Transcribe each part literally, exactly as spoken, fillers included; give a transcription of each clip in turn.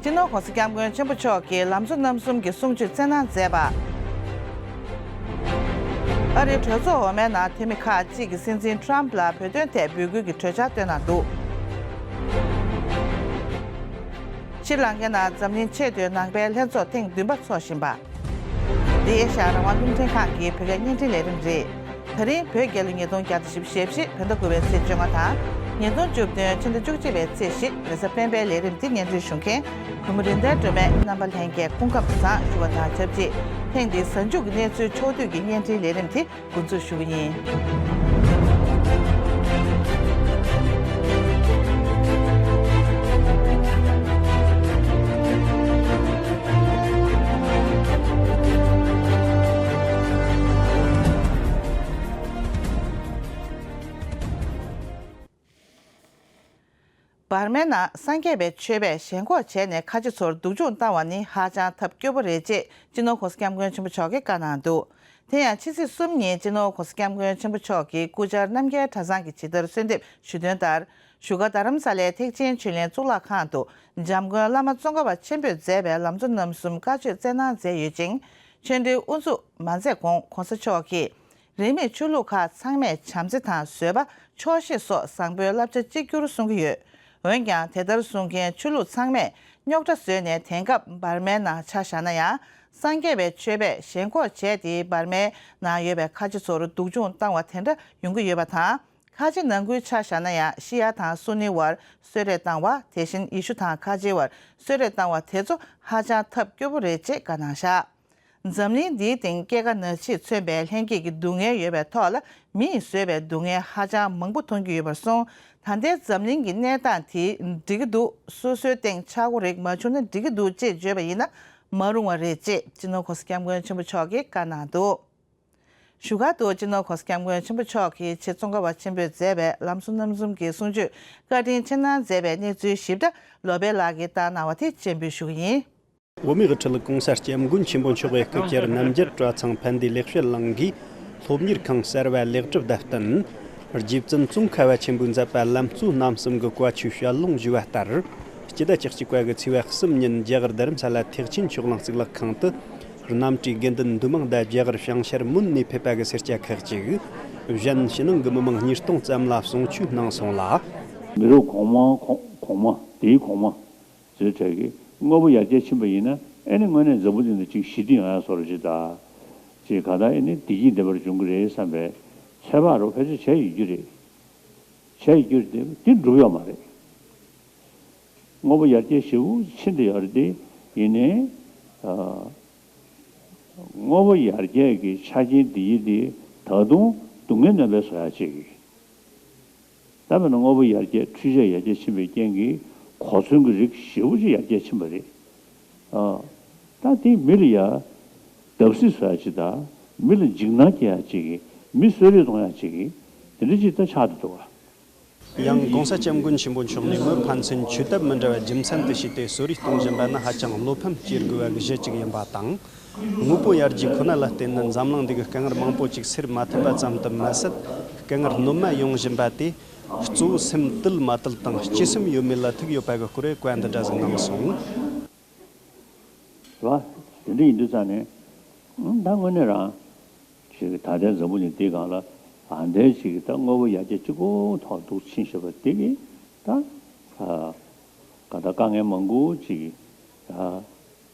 སྤྱི་ནོར་༸གོང་ས་༸སྐྱབས་མགོན་ཆེན་པོ་མཆོག་གིས་ལམ་གཙོ་རྣམ་གསུམ་གྱི་གསུང་ཆོས་སྩལ་གནང་མཛད་པ། ཨ་རིའི་གྲོས་ཚོགས་འོག་མའི་ནང་འཐུས་མི་ཁག་ཅིག་གིས་སྲིད་འཛིན་ཊམ་ལ་བོད་དོན་ཐད་འབོད་སྐུལ་གྱི་གྲོས་འཆར་བཏོན་གནང་འདུག་ཤྲི་ལངྐའི་ནང་འཛམ་གླིང་ཆེས་མཐོའི་ནང་པའི་ལྷན་ཚོགས་ཐེངས་བདུན་པ་འཚོགས་བཞིན་པ། འདི་ཨེ་ཤ་ཡ་རང་དབང་རླུང་འཕྲིན་ཁང་གི་བོད་སྐད་བརྙན་འཕྲིན་ལས་རིམ་རེད། ད་རིང་བོད་རྒྱལ་ལོ་ཉིས་སྟོང་བརྒྱ་དང་བཞི་བཅུ་ཞེ་བཞི་བོད་ཟླ་དགུ་པའི་ཚེས་བཅོ་ལྔ་དང་། ཉིས་སྟོང་བཅུ་བདུན་ཕྱི་ཟླ་བཅུ་གཅིག་པའི་ཚེས་བཞི་རེས་གཟའ་སྤེན་པའི་ལས་རིམ་འདི་སྙན་སྒྲོན་ཞུ་མཁན་གུས་མོ་རིན་ལྡན་སྒྲོལ་མས་རྣམ་པ་ལྷན་རྒྱས་སྐུ་ཁམས་བཟང་ཞུ་བ་དང་ཆབས་ཅིག་ཐེངས་འདིའི་གཟའ་མཇུག་གི་གནས་ཚུལ་ཕྱོགས་བསྡུས་ཀྱི་བརྙན་འཕྲིན་ལས་རིམ་དེ་འགོ་འཛུགས་ཞུ་གི་ཡིན། འབར་མའི་ནང་སངས་རྒྱས་པའི་ཆོས་པས་ཞེན་ཁོག་བྱས་ནས་ཁ་ཆེ་ཚོར་སྡུག་སྦྱོང་བཏང་བ་ནི་ཧ་ཅང་ཐབས་སྐྱོ་པོ་རེད་ཅེས་སྤྱི་ནོར་༸གོང་ས་༸སྐྱབས་མགོན་ཆེན་པོ་མཆོག་གིས་བཀའ་གནང་འདུག་དེ་ཡང་ཕྱི་ཚེས་གསུམ་ཉིན་སྤྱི་ནོར་༸གོང་ས་༸སྐྱབས་མགོན་ཆེན་པོ་མཆོག་གིས་སྐུ་བཅར་རྣམ་རྒྱལ་གྲྭ་ཚང་གི་ཇི་ལྟར་གསོལ་འདེབས་ཞུས་དོན་ལྟར། བཞུགས་སྒར་རྡ་རམ་ས་ལའི་ཐེག་ཆེན་ཆོས་གླིང་གཙུག་ལག་ཁང་དུ་འཇམ་མགོན་བླ་མ་ཙོང་ཁ་པ་ཆེན་པོས་མཛད་པའི་ལམ་གཙོ་རྣམ་གསུམ་བཀའ་ཆོས་སྩལ་གནང་མཛད་ཡོད་ཅིང་། ཆོས་འབྲེལ་དབུ་འཛུགས་མ་མཛད་གོང་༸གོང་ས་མཆོག་གིས། རིས་མེད་ཆོས་ལུགས་ཁག་ཚང་མས་བྱམས་བརྩེ་དང་བཟོད་པ། ཆོག་ཤེས་སོགས་བཟང་པོའི་བསླབ་བྱ་གཅིག་གྱུར་གསུང་གི་ཡོད། འོན་ཀྱང་དེ་ལྟར་གསུང་མཁན་ཆོས་ལུགས་ཚང་མས་རྙོག་དྲ་བཟོས་ནས་དེང་སྐབས་འབར་མའི་ནང་ཆ་བཞག་ན་ཡང་། སངས་རྒྱས་པའི་ཆོས་པས་ཞེན་ཁོག་བྱས་ཏེ་འབར་མའི་ནང་ཡོད་པའི་ཁ་ཆེ་ཚོར་སྡུག་སྦྱོང་བཏང་བ་དེ་འདྲ་ཡོང་གི་ཡོད་པ་དང་། ཁ་ཆེ་ནང་ཁུལ་ཆ་བཞག་ན་ཡང་ཤི་ཡ་དང་སུ་ནི་བར་གསོད་རེས་བཏང་བ། དེ་བཞིན་ཡེ་ཤུ་དང་ཁ་ཆེའི་བར་གསོད་རེས་བཏང་བ་དེ་ཚོ་ཧ་ཅང་ཐབས་སྐྱོ་པོ་རེད་ཅེས་བཀའ་གནང་བཞག་འཛམ་གླིང་འདིའི་སྟེང་སྐྱེ་རྒ་ན་འཆིས་མཚོན་པའི་ལྷན་སྐྱེས་ཀྱི་སྡུག་བསྔལ་ཡོད་པའི་ཐོག་ལ་མི་ཡིས་བཟོས་པའི་སྡུག་བསྔལ་ཧ་ཅང་མང་པོ་མཐོང་རྒྱུ་ཡོད་པར་སོང་། ད་ལྟའི་འཛམ་གླིང་གི་གནས་སྟངས་དེ་འགྲིག་གི་འདུག་སོ་སོའི་སྟེང་ཆག་སྒོ་རིགས་མ་བྱུང་ན་འགྲིག་གི་འདུག་ཅེས་བརྗོད་པ་ཡིན་ན་མ་རུང་བ་རེད་ཅེས་སྤྱི་ནོར་༸གོང་ས་༸སྐྱབས་མགོན་ཆེན་པོ་མཆོག་གིས་བཀའ་གནང་འདུག་བཞུགས་སྒར་དུ་སྤྱི་ནོར་༸གོང་ས་༸སྐྱབས་མགོན་ཆེན་པོ་མཆོག་གིས་ཆེ་ཙོང་ཁ་པ་ཆེན་པོས་མཛད་པའི་ལམ་གཙོ་རྣམ་གསུམ་གྱི་གསུང་ཆོས་བཀའ་དྲིན་ཆེ་གནང་མཛད་པའི་གནས་ཚུལ་ཞིབ་ཕྲ་བློ་བྷེ་ལགས་ཀྱིས་བཏང་གནང་བ་དེ་སྤྱན་འབུལ་ཞུ་གི་ཡིན། བོད་མིའི་དབུ་ཁྲིད་༸གོང་ས་༸སྐྱབས་མགོན་ཆེན་པོ་མཆོག་གི་སྐུ་བཅར་རྣམ་རྒྱལ་གྲྭ་ཚང་ཕན་བདེ་ལེགས་བཤད་གླིང་གིས་སློབ་གཉེར་ཁང་གསར་བ་ལེགས་གྲུབ་དང་བསྟུན། རྗེ་བཙུན་ཙོང་ཁ་པ་ཆེན་པོས་མཛད་པ་ལམ་གཙོ་རྣམ་གསུམ་གྱི་བཀའ་ཆོས་ཞལ་ལུང་ཞུས་པ་ལྟར། སྤྱི་ཟླ་བཅུ་གཅིག་པ་གི་ཚེས་པ་གསུམ་ཉིན་རྒྱ་གར་རྡ་རམ་ས་ལ་ཐེག་ཆེན་ཆོས་གླིང་གཙུག་ལག་ཁང་དུ། རྣམ་གྲྭའི་དགེ་འདུན་འདུས་མང་དང་རྒྱ་གར་བྱང་ཤར་མོན་ནས་ཕེབས་པ་གི་སེར་སྐྱ་ཁག་ཅིག། གཞན་ཕྱི་ནང་གི་མི་མང་ཉིས་སྟོང་ཙམ་ལ་གསུང་ཆོས་གནང་སོང་ལ། མི་རབས་གོང་མ་གོང་གོང་མ་དེའི་གོང་མ་ཚོའི་གྲས་ཀྱིས་དངོས་པོ་ཡར་རྒྱས་ཕྱིན་པ་ཡིན་ན་ཨེ་ནི་དངོས་གནས་འཛམ་བུ་གླིང་དུ་ཅིག་ཞི་བདེ་ཡོང་ཡ་བཟོ་འདྲ་ཅིག་དང་། ཅིག་ག་ད་ཨེ་ནི་བདེ་སྐྱིད་ལྡན་པར་འབྱུང་གི་རེད་བསམ་པའི་ཚོད་དཔག་རོ་ཕལ་ཆེར་བྱས་ཡོད་རྒྱུ་རེད། བྱས་ཡོད་རྒྱུ་རེད་དེ་འགྲུབ་ཡོད་མ་རེད། དངོས་པོ་ཡར་རྒྱས་ཞེ་པོ་ཕྱིན་བསྡད་ཡོད་རེད་དེ། ཡིན་ནའི། ཨ། དངོས་པོ་ཡར་རྒྱས་ཀྱི་ཆ་རྐྱེན་འདི་ཡིན་ཏེ་ད་དུང་སྡུག་བསྔལ་རྣམ་པའི་བཟོ་ཡ་ཅིག་ད་མིན་ན་དངོས་པོ་ཡར་རྒྱས་འཕྲུལ་ཆས་ཡར་རྒྱས་ཕྱིན་པའི་རྐྱེན་གྱིས་གོ་མཚོན་གྱི་རིགས་ཞེ་པོ་ཅིག་ཡར་རྒྱས་ཕྱིན་པ་རེད། ཨ། ད་དེ་མི་ལ་ཡ་བརྡབ་གསིག་བཟོ་ཡ་ཅིག་དང་མི་ལ་འཇིགས་སྣང་སྐྱེ་ཡ་ཅིག་གི་མི་གསོད་རེས་གཏོང་ཡ་ཅིག་གི་དེ་འདྲ་ཅིག་ད་ཆགས་བསྡད་འདུག་ག་ཡང་༸གོང་ས་༸སྐྱབས་མགོན་ཆེན་པོ་མཆོག་ནས་མི་ཕན་ཚུན་ཆོས་དད་མི་འདྲ་བ་རྒྱུ་མཚན་དུ་བྱས་ཏེ་གསོད་རེས་གཏོང་བཞིན་པ་ནི་ཧ་ཅང་བློ་ཕམ་སྐྱེ་དགོས་པ་གི་གཞི་གཅིག་ཡིན་པ་དང་། དངོས་པོ་ཡར་རྒྱས་ཁོ་ན་ལ་བརྟེན་ནས་འཛམ་གླིང་འདི་གི་དཀའ་ངལ་མང་པོ་ཅིག་སེལ་མ་ཐུབ་པ་ཙམ་དུ་མ་ཟད། དཀའ་ངལ་སྣོན་མ་ཡོང་བཞིན་པ་དེ་གཙོ་བོ་སེམས་དུལ་མ་དུལ་དང་སྤྱི་སེམས་ཡོད་མེད་ལ་ཐུག་ཡོད་པ་གི་སྐོར་བཀའ་འདི་འདྲ་ཟིག་གནང་སོང་། རེད་བ། དེ་འདྲ་ཡིན་དུས་ཙང་ནས། ད་དངོས་གནས་རང་། ཅིག་ད་ལྟའི་འཛམ་བུ་གླིང་འདིའི་སྒང་ལ་ཨ་འདྲའི་ཅིག་ད་དངོས་པོ་ཡར་རྒྱས་གཅིག་པོ་ཐོག་འདུག་ཕྱིན་བཞིན་པ་འདི་གིས་ད། ཨ། ག་ད་དཀའ་ངལ་མང་པོ་ཅིག་ད་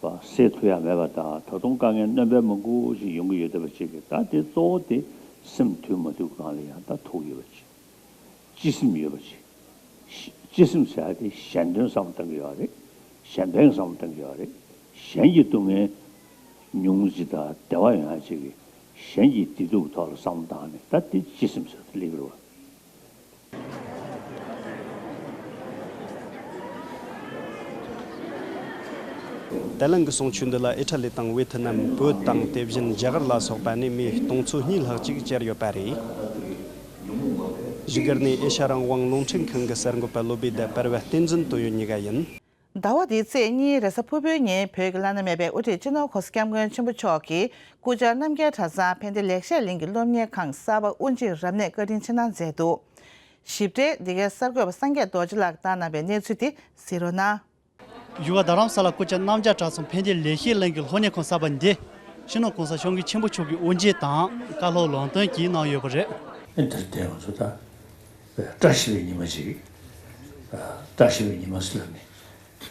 བ་སེལ་ཐུབ་ཡ་མེད་པ་དང་ད་དུང་དཀའ་ངལ་སྣོན་པ་མང་པོ་ཅིག་ཡོང་གི་ཡོད་བསྡད་པ་ཅིག་གིས་ད་དེ་གཙོ་བོ་དེ་སེམས་དུལ་མ་དུལ་སྒང་ལ་ཡང་ད་ཐུག་ཡོད་པ་ཅིག་སྤྱི་སེམས་ཡོད་པ་ཅིག་སྤྱི་སེམས་ཟེར་ཡ་དེ་གཞན་དོན་བསམ་བློ་གཏང་གི་ཡོད་རེད། གཞན་ཕན་བསམ་བློ་གཏང་གི་ཡོད་རེད། གཞན་གྱི་སྡུག་བསྔལ་ཉུང་ཅིག་དང་བདེ་བ་ཡོང་ཡ་ཅིག་གི་གཞན་གྱི་བདེ་སྡུག་གི་ཐོག་ལ་བསམ་བློ་བཏང་ནས་ད་དེ་སྤྱི་སེམས་ཟེར་དེ་སླེབས་ཀྱི་རེད་བ། ད་ལན་གྱི་གསུང་ཆོས་འདི་ལ་ཨི་ཊ་ལི་དང་ཝེ་ཐི་ནམ། བོད་དང་དེ་བཞིན་རྒྱ་གར་ལ་སོགས་པ་ནས་མི་སྟོང་ཚོ་གཉིས་ལྷག་ཅིག་བཅར་ཡོད་པ་རེད། བཞུགས་སྒར་ནས་ཨེ་ཤ་རང་དབང་རླུང་འཕྲིན་ཁང་གི་གསར་འགོད་པ་བློ་བྷེ་དང་པར་བ་བསྟན་འཛིན་དོན་ཡོད་གཉིས་ཀ་ཡིན། ཟླ་བ་འདིའི་ཚེས་གཉིས་རེས་གཟའ་ཕུར་བུའི་ཉིན་བོད་ཀྱི་བླ་ན་མེད་པའི་དབུ་ཁྲིད་སྤྱི་ནོར་༸གོང་ས་༸སྐྱབས་མགོན་ཆེན་པོ་མཆོག་གིས་སྐུ་བཅར་རྣམ་རྒྱལ་གྲྭ་ཚང་ཕན་བདེ་ལེགས་བཤད་གླིང་གི་སློབ་གཉེར་ཁང་གསར་པ་དབུ་འབྱེད་རབ་གནས་བཀའ་དྲིན་ཆེ་གནང་མཛད་འདུག་ཞིབ་ཕྲའི་འདི་གའི་གསར་འགོད་པ་སངས་རྒྱས་རྡོ་རྗེ་ལགས་བཏང་གནང་བའི་གནས་ཚུལ་དེ་གཟིགས་རོགས་གནང་། བཞུགས་སྒར་རྡ་རམ་ས་ལ་སྐུ་བཅར་གནམ་བྱཱར་གྲྭ་ཚང་ཕན་བདེ་ལེགས་བཤད་གླིང་གི་སློབ་གཉེར་ཁང་གསར་པ་འདི་སྤྱི་ནོར་༸གོང་ས་༸སྐྱབས་མགོན་ཆེན་པོ་མཆོག་གིས་དབུ་འབྱེད་དང་བཀའ་སློབ་ལམ་སྟོན་བཅས་གནང་ཡོད་པ་རེད། ཨེ་འདིར་བསྡད་ང་ཚོ་ད་བཀྲ་ཤིས་པའི་ཉི་མ་ཅིག་ཨ། བཀྲ་ཤིས་པའི་ཉི་མ་ཟེར་ལབ་ནས་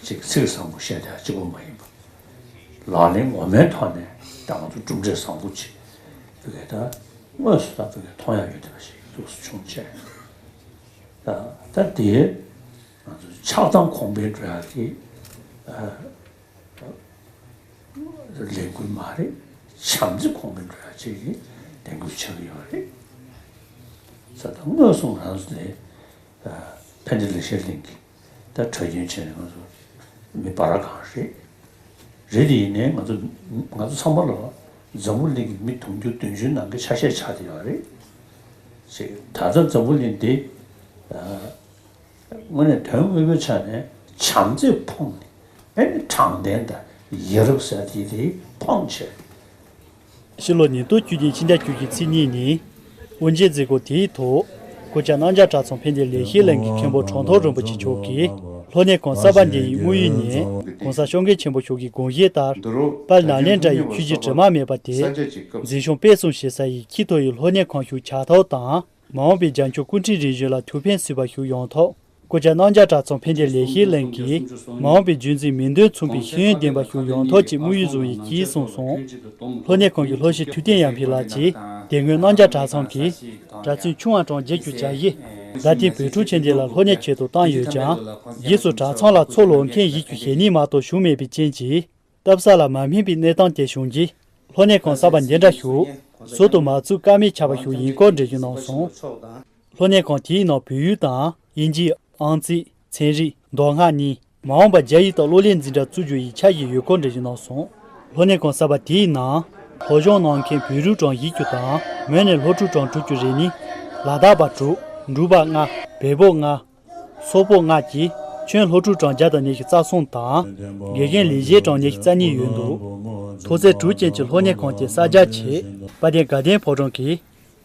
ཅིག་ཚིག་བཟང་པོ་བཤད་བསྡད་གཅིག་པོ་མ་ཡིན་པ། ལག་ལེན་ངོ་མའི་ཐོག་ནས་ད་ང་ཚོ་གྲུབ་འབྲས་བཟང་པོ་ཅིག་བོད་སྐད་ད་དངོས་སུ་ད་བོད་སྐད་མཐོང་ཡག་ཡོད་བསྡད་པ་ཞིག་འདུག་སེ་བྱུང་བྱས། ད་ད་དེ་ང་ཚོ་ཆགས་སྡང་གོང་འཕེལ་འགྲོ་ཡག་གི་ཨ། ལས་འགུལ་མ་རེད། བྱམས་བརྩེ་གོང་འཕེལ་འགྲོ་ཡག་ཅིག་གི་ལས་འགུལ་ཆགས་ཀྱི་ཡོད་རེད། ས་ད་དངོས་སུ་ང་ཚོ་ནས་ཕན་བདེ་ལེགས་བཤད་གླིང་གི་ད་གྲྭ་རྒྱུན་བྱས་ནས་ང་ཚོ་མི་བར་གང་རེད། རེད་དེ་ཡིན་ནའི་ང་ཚོ་ང་ཚོ་ཚང་མ་ལ་འཛམ་བུ་གླིང་གི་མི་དུང་ཕྱུར་བདུན་ཅུ་ནང་གི་ཆ་ཤས་ཆགས་བསྡད་ཡོད་རེད། ཅེས་ད་ལྟ་འཛམ་བུ་གླིང་འདི་དངོས་གནས་དོན་དངོས་པོའི་ཆ་ནས་བྱམས་བརྩེས་ཕོངས་ནས་ཨེ་ནི་དྲང་བདེན་དང་ཡ་རབས་ཟེར་དེ་དེ་ཕོངས་བྱས། ཕྱི་ལོ་ཉིས་སྟོང་བཅུ་བདུན་ཕྱི་ཟླ་བཅུ་གཅིག་ཚེས་གཉིས་ཉིན་དབུ་འབྱེད་མཛད་སྒོ་དེའི་ཐོག་སྐུ་བཅར་གནམ་བྱཱར་གྲྭ་ཚང་ཕན་བདེ་ལེགས་བཤད་གླིང་གི་མཁན་པོ་གྲུབ་ཐོབ་རིན་པོ་ཆེ་མཆོག་གིས་སློབ་གཉེར་ཁང་གསར་པ་འདི་ཡི་དམིགས་ཡུལ་ནི་༸གོང་ས་༸སྐྱབས་མགོན་ཆེན་པོ་མཆོག་གི་དགོངས་བཞེད་ལྟར་དཔལ་ནཱ་ལེནྡྲ་ཡི་ཆོས་བརྒྱུད་དྲི་མ་མེད་པ་དེ་འཛིན་སྐྱོང་སྤེལ་གསུམ་བྱེད་ས་ཡི་ཆེད་དུ་ཡི་སློབ་གཉེར་ཁང་ཞིག་ཆགས་ཐབས་དང་། མ་འོངས་པའི་རྒྱལ་མཆོག་སྐུ་ཕྲེང་རིམ་བཞིན་ལ་ཐུགས་ཕན་གསོས་པ་ཞིག་ཡོང་ཐབས་སྐུ་བཅར་གནམ་བྱཱར་གྲྭ་ཚང་ཕན་བདེ་ལེགས་བཤད་གླིང་གིས་མ་འོངས་པའི་རྒྱུན་འཛིན་མིང་དོན་མཚུངས་པའི་ཤེས་ཡོན་ལྡན་པ་ཞིག་ཡོང་ཐབས་ཀྱི་དམིགས་ཡུལ་བཟུང་ཡི་གིས་གསུངས་སོང་། སློབ་གཉེར་ཁང་གི་སློབ་སྤྱི་ཐུབ་བསྟན་ཡར་འཕེལ་ལགས་ཀྱིས་དེ་སྔོན་གནམ་བྱཱར་གྲྭ་ཚང་གིས་གྲྭ་བཙུན་ཆུང་བ་གྲངས་བརྒྱད་ཅུ་གྱ་བཞི་རྡ་སྟེང་བོད་ཕྲུག་ཆེ་འདི་ལ་སློབ་གཉེར་ཆེད་དུ་བཏང་ཡོད་ཀྱང་། རྗེས་སུ་གྲྭ་ཚང་ལ་ཚུར་ལོག་མཁན་བཞི་བཅུ་ཞེ་གཉིས་མ་གཏོགས་བྱུང་མེད་པའི་རྐྱེན་གྱིས། སྟབས་བསྟུན་ལ་མ་སྨིན་པའི་གནས་སྟངས་དེ་བྱུང་རྗེས། སློབ་གཉེར་ཁང་གསར་པ་འདི་འདྲ་ཞིག་ཟུར་དུ་མ་བཙུགས་ཀ་མེད་ཆགས་པ་ཞིག་ཡིན་སྐོར་འགྲེལ་བརྗོད་གནང་སོང་། སློབ་གཉེར་ཁང་དེའི་ནང་བོད་ཡིག་དང་དབྱིན་ཇི། ཨང་རྩིས། ཚན་རིག་མདོ་སྔགས་གཉིས། མ་འོངས་པར་རྒྱ་ཡིག་དང་གློག་ཀླད་འཛིན་གྲྭ་བཙུགས་རྒྱུ་ཡི་འཆར་གཞི་ཡོད་སྐོར་འགྲེལ་བརྗོད་གནང་སོང་། སློབ་གཉེར་ཁང་གསར་པ་དེའི་ནང་སློབ་སྦྱོང་གནང་མཁན་བོད་ཕྲུག་གྲངས་བཞི་བཅུ་དང་མོན་ནས་སློབ་ཕྲུག་གྲངས་དྲུག་ཅུ་རེ་གཉིས། ལ་དྭགས་པ་དྲུག་འབྲུག་པ་ལྔ། བལ་པོ་ལྔ། སོག་པོ་ལྔ་བཅས་ཁྱོན་སློབ་ཕྲུག་གྲངས་བརྒྱ་དང་ཉི་ཤུ་རྩ་གསུམ་དང་། དགེ་རྒན་ལས་བྱེད་གྲངས་ཉི་ཤུ་རྩ་གཉིས་ཡོད་འདུག་ཐོག་བརྩེགས་དྲུག་ཅན་གྱི་སློབ་གཉེར་ཁང་དེ་གསར་རྒྱག་ཆེད་དཔལ་ལྡན་དགའ་ལྡན་ཕོ་བྲང་གི་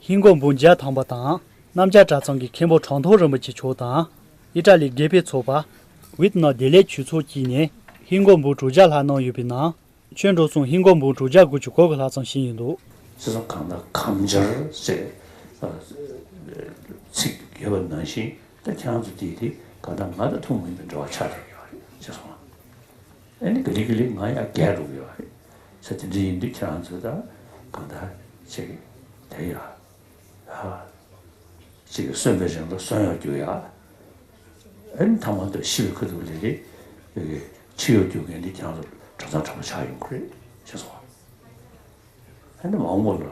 ཧིན་སྒོར་འབུམ་བརྒྱ་ཐམ་པ་དང་། གནམ་བྱཱར་གྲྭ་ཚང་གི་མཁན་པོ་གྲུབ་ཐོབ་རིན་པོ་ཆེ་མཆོག་དང་། ཨི་ཊ་ལི་དགེ་འཕེལ་ཚོགས་པ་ཝི་ཏི་ནམ་བདེ་ལེགས་ཆོས་ཚོགས་བཅས་ནས་ཧིན་སྒོར་འབུམ་དྲུག་བརྒྱ་ལྷག་གནང་ཡོད་པའི་ནང་། ཁྱོན་འགྲོ་སོང་ཧིན་སྒོར་འབུམ་དྲུག་བརྒྱ་དགུ་བཅུ་གོ་དགུ་ལྷག་ཙམ་ཞིག་ཡིན་འདུག །བྱས་ཙང་གང་ལྟར་གང་སྦྱར་ཟེར་ཚིག་ཡོད་པ་ནང་བཞིན་ད་ཁྱེད་རང་ཚོ་དེ་དེ་གང་ལྟར་ང་དང་ཐུན་མོང་མིན་པའི་འབྲེལ་བ་ཆགས་བསྡད་ཡོད་རེད་ཅེས་གསུངས། ཨ་ནི་ག་ལེ་ག་ལེ་ང་ཡང་རྒས་འགྲོ་གི་ཡོད་རེད་ཟེར། དེ་འདྲ་ཡིན་དུས་ཁྱེད་རང་ཚོ་ད་གང་ལྟར་ཅིག་དེ་ཡ། ཅིག་གསོན་པའི་རིང་ལ་གསོན་ཡག་རྒྱུག་ཡ། ཨ་ནི་ཐ་མ་དུ་ཤི་བའི་ཁ་ཐུག་ལས་རེད། འཆི་ཡག་རྒྱུག་མཁན་འདི་ཁྱེད་རང་ཚོ་གྲྭ་ཚང་གྲྭ་པ་ཆགས་ཡོང་གི་རེད་ཅེས་གསུངས། ཨ་ནི་མ་འོངས་པ་ལ་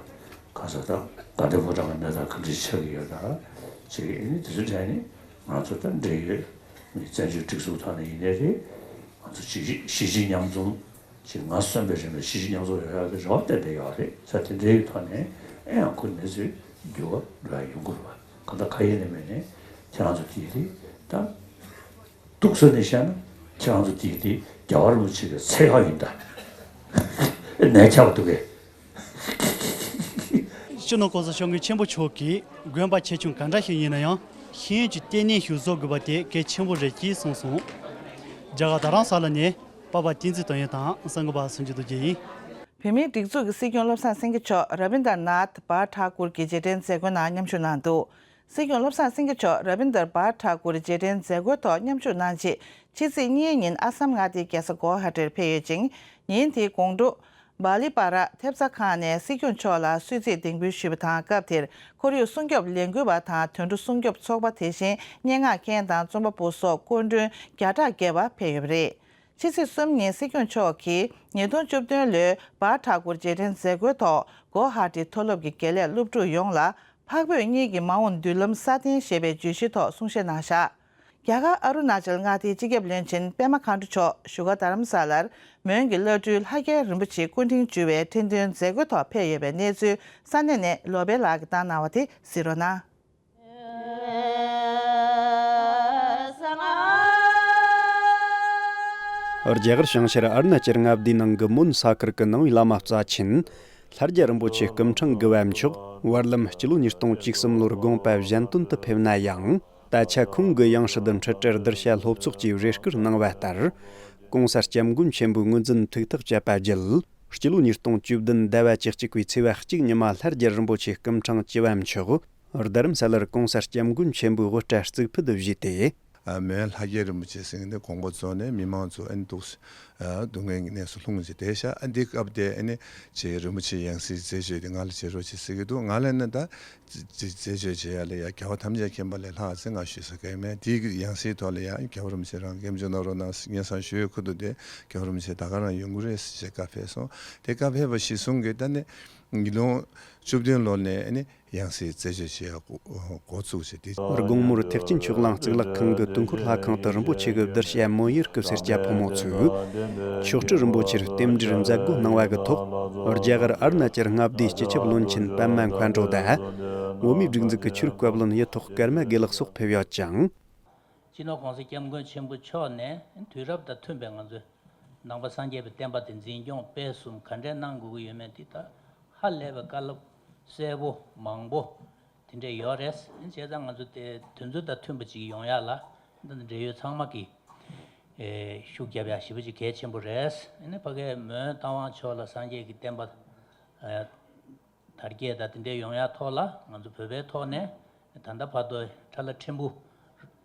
ག་ས་ད་དགའ་ལྡན་ཕོ་བྲང་གི་གནས་སྟངས་ག་འདྲ་ཆགས་ཀྱི་ཡོད་ད། ཅིག་ཨ་ནི་དེ་ཚོ་དྲན་ནས་ང་ཚོ་ད་འབྲེལ་ཡོད་མི་བཙན་བྱོལ་སྒྲིག་འཛུགས་ཐོག་ནས་ཡིན་ནའི་རེད། ང་ཚོ་གཞིས་བྱེས་གཞིས་བྱེས་མཉམ་འཛོམས། ཅིག་ང་གསོན་པའི་རིང་ལ་གཞིས་བྱེས་མཉམ་འཛོམས་ཡོང་ཡག་གི་རེ་བ་བསྟན་བསྡད་ཡོད་རེད་ཟེར། དེ་འདྲའི་ཐོག་ནས་ཨེ་ཡང་ཁོ་གནས་ཚུལ་འགྱུར་བ་འགྲོ་ཡག་ཡོང་གི་རེད་པ། གང་ལྟར་ག་ཡིན་ནའི་མིན་ནའི་ཁྱེད་རང་ཚོ་དེ་རེད་ད། སྡུག་ས་ནས་བཤད་ན་ཁྱེད་རང་ཚོ་དེ་དེ་རྒྱལ་བ་རིན་པོ་ཆེ་གི་ཚེ་ཡག་ཡིན་ད། ནས་ཆགས་འདུག་གས། སྤྱི་ནོར་༸གོང་ས་༸སྐྱབས་མགོན་ཆེན་པོ་མཆོག་གིས་དགོན་པ་ཆེ་ཆུང་ག་འདྲ་ཞིག་ཡིན་ན་ཡང་ཤེས་ཡོན་གྱི་ལྟེ་གནས་ཤིག་བཟོ་དགོས་པ་དེ་གལ་ཆེན་པོ་རེད་ཅེས་གསུངས་སོང་། རྒྱ་གར་རྡ་རམ་ས་ལ་ནས་པ་པ་བསྟན་འཛིན་དོན་ཡོད་དང་གསར་འགོད་པ་སངས་རྒྱས་རྡོ་རྗེ་ཡིན། བོད་མིའི་སྒྲིག་འཛུགས་ཀྱི་སྲིད་སྐྱོང་བློ་བཟང་སེང་གེ་མཆོག་ར་བིན་དར་ནཱཐ་བྷ་ཐ་ཀུར་གྱི་རྗེས་དྲན་མཛད་སྒོའི་ནང་མཉམ་ཞུགས་གནང་འདུག་སྲིད་སྐྱོང་བློ་བཟང་སེང་གེ་མཆོག་ར་བིན་དར་བྷ་ཐ་ཀུར་རྗེས་དྲན་མཛད་སྒོའི་ཐོག་མཉམ་ཞུགས་གནང་རྗེས་ཕྱི་ཚེས་གཉིས་ཉིན་ཨ་སམ་མངའ་སྡེའི་རྒྱལ་ས་གོ་ཧ་ཊིར་ཕེབས་ཡོད་ཅིང་། ཉིན་དེའི་དགོང་དྲོ། སྦ་ལི་པ་ར་ཐེབས་རྩ་ཁང་ནས་སྲིད་སྐྱོང་མཆོག་ལ་གསོལ་ཚིགས་གདེང་འབུལ་ཞུས་པ་དང་། སྐབས་དེར་ཁོར་ཡུག་སྲུང་སྐྱོབ་ལས་འགུལ་བ་དང་དུད་འགྲོ་སྲུང་སྐྱོབ་ཚོགས་པ། དེ་བཞིན་སྙན་ངག་མཁན་དང་རྩོམ་པ་པོ་སོགས་སྐུ་མགྲོན་བརྒྱ་ཕྲག་བརྒལ་བ་ཕེབས་ཡོད་པ་རེད། ཕྱི་ཚེས་གསུམ་ཉིན་སྲིད་སྐྱོང་མཆོག་གིས་ཉིས་སྟོང་བཅུ་བདུན་ལོའི་བྷ་ཐ་ཀུར་རྗེས་དྲན་མཛད་སྒོའི་ཐོག་གོ་ཧ་ཊི་མཐོ་སློབ་ཀྱི་དགེ་ལས་སློབ་ཕྲུག་ཡོངས་ལ་འཕགས་བོད་གཉིས་ཀྱི་མ་འོངས་མདུན་ལམ་སྲ་བརྟན་ཞེས་པའི་བརྗོད་གཞིའི་ཐོག་གསུང་བཤད་གནང་བཞག་རྒྱ་གར་ཨ་རུ་ན་ཅལ་མངའ་སྡེའི་སྤྱི་ཁྱབ་བློན་ཆེན་པད་མ་མཁའ་འགྲོ་མཆོག་བཞུགས་སྒར་རྡ་རམ་ས་ལར་མོན་གྱི་བླ་སྤྲུལ་ལྷ་རྒྱལ་རིན་པོ་ཆེའི་སྐུ་ཕྲེང་བཅུ་བའི་ཁྲི་འདོན་མཛད་སྒོའི་ཐོག་ཕེབས་ཡོད་པའི་གནས་ཚུལ་ས་གནས་ནས་ལོ་པཎ་ལགས་ཀྱིས་བཏང་གནང་བ་དེ་གཟིགས་རོགས་གནང་། རྒྱ་གར་བྱང་ཤར་ཨ་རུ་ན་ཅལ་མངའ་སྡེའི་ནང་གི་མོན་ས་ཁུལ་གྱི་ནང་པའི་བླ་མ་རྩ་ཆེན་ལྷ་རྒྱལ་རིན་པོ་ཆེ་སྐུ་ཕྲེང་དགུ་བ་མཆོག་བར་ལམ་སྤྱི་ལོ་ཉིས་སྟོང་བཅུ་གསུམ་ལོར་དགོངས་པ་གཞན་དོན་དུ་ཕེབས་ན་ཡང་། ད་ཆ་ཁོང་གི་ཡང་སྲིད་འཕྲུལ་སྒྲུབ་གདུལ་བྱ་སློབ་ཚོགས་ཀྱིས་རེ་སྐུལ་གནང་བ་ལྟར། གོང་ས་སྐྱབས་མགོན་ཆེན་པོའི་ངོས་འཛིན་ཐུགས་ཐག་བཅད་པ་བརྒྱུད། སྤྱི་ལོ་ཉིས་སྟོང་བཅུ་བདུན་ཟླ་བ་བཅུ་གཅིག་པའི་ཚེས་པ་གཅིག་ཉི་མ་ལྷ་རྒྱལ་རིན་པོ་ཆེ་སྐུ་ཕྲེང་བཅུ་བ་མཆོག་རྡ་རམ་ས་ལར་གོང་ས་སྐྱབས་མགོན་ཆེན་པོའི་དབུ་སྐྲ་གཙུག་ཕུད་དུ་བཞེས་ཏེ། ཨ་མོན་ལྷ་རྒྱལ་རིན་པོ་ཆེ་ཟེར་མཁན་དེ་གོང་འཕེལ་བཟོ་ནས་མི་མང་ཚོ་ཨ་ནི་སྡུག་ཨ་སྡུག་བསྔལ་གྱི་གནས་སུ་ལྷུང་ཞིག་བསྡད་ཤག་ཨ་འདི་སྐབས་དེ་ཨ་ནི་ཆེ་རིན་པོ་ཆེའི་ཡང་སྲིད་རྩད་གཅོད་དེ་ང་ལ་བྱེད་རོགས་བྱེད་ཟེར་གྱི་འདུག་ང་ལ་ནི་ད་རྩད་གཅོད་བྱེད་ཡ་ལ་ཡ་རྒྱལ་བ་ཐམས་ཅད་མཁྱེན་པ་ལས་ལྷག་ཟེར་ང་ཞུ་ས་གང་ཡང་མེད། དེའི་ཡང་སྲིད་ཐོག་ལ་ཡ་རྒྱལ་བ་རིན་པོ་ཆེ་རང་སྐྱབས་འཇུག་གནང་རོགས་གནང་ཟེར་སྙན་སེང་ཞུ་ཡས་ཁུར་འདུག་དེ་རྒྱལ་བ་རིན་པོ་ཆེ་ད་ག་རང་ཡོང་གི་རེད་ཟེར་བྱས་བཀའ་ཕེབས་སོང་། དེ་བཀའ་ཕེབས་པ་གཞིར་བཟུང་གིས་ད་ནི་ཉིས་སྟོང་བཅུ་བདུན་ལོ་ནས་ཨ་ནི། ཡང་སྲིད་རྩད་གཅོད་བྱེད་ཡག་འགོ་འགོ་བཙུགས་བྱས་ཏེ། དགོང་མོར་ཐེག་ཆེན་ཆོས་གླིང་གཙུག་ལག་ཁང་གི་དུས་འཁོར་ལྷ་ཁང་དུ་རིན་པོ་ཆེ་གི་གདུལ་བྱ་མི་ཡུལ་སྐུ་སེར་སྐྱ་ཕོ་མོ་ཚོས་མཆོག་སྤྲུལ་རིན་པོ་ཆེར་རྟེན་འབྲེལ་མཛད་སྒོ་གནང་བ་གི་ཐོག་རྒྱ་གར་ཨ་རུ་ན་ཅལ་མངའ་སྡེའི་སྤྱི་ཁྱབ་བློན་ཆེན་པདྨ་མཁའ་འགྲོ་དང་། བོད་མིའི་སྒྲིག་འཛུགས་ཀྱི་ཆོས་རིག་བཀའ་བློན་ཡིད་ཐོག་ཀརྨ་དགེ་ལེགས་སོགས་ཕེབས་ཡོད་ཅིང་། སྤྱི་ནོར་༸གོང་ས་༸སྐྱབས་མགོན་ཆེན་པོ་མཆོག་ནས་དུས་རབས་དང་མཐུན་པའི་ང་ཚོའི་ནང་པ་སངས་རྒྱས་པའི་བསྟན་པ་དེ་འཛིན་སྐྱོང་སྤེལ་གསུམ་ག་འདྲས་གནང་དགོས་ཀྱི་ཡོད་མེད་དེ་ད་ཧ་ལས་པའི་བཀའ་སློབ་གསལ་པོ་མང་པོ་དེ་འདྲས་ཡོད་རེད། བྱས་ཙང་ང་ཚོ་དེ་དུས་ཚོད་དང་མཐུན་པ་ཅིག་ཡོང་ཡག་ལ་འདི་འབྲེལ་ཡོད་ཚང་མ་གིས་ཨེ་ཤུགས་རྒྱབ་ཡག་ཞེ་པོ་ཅིག་གལ་ཆེན་པོ་རེད། ཨ་ནི་ཕ་གིའི་མོན་རྟ་དབང་ཕྱོགས་ལ་སངས་རྒྱས་ཀྱི་བསྟན་པ་ཨེ། དར་རྒྱས་དང་དེ་འདྲའི་ཡོང་ཡག་ཐོག་ལ་ང་ཚོ་བོད་པའི་ཐོག་ནས་ད་ལྟ་བར་དུ་ཁྲ་ལ་ཕྲན་བུ་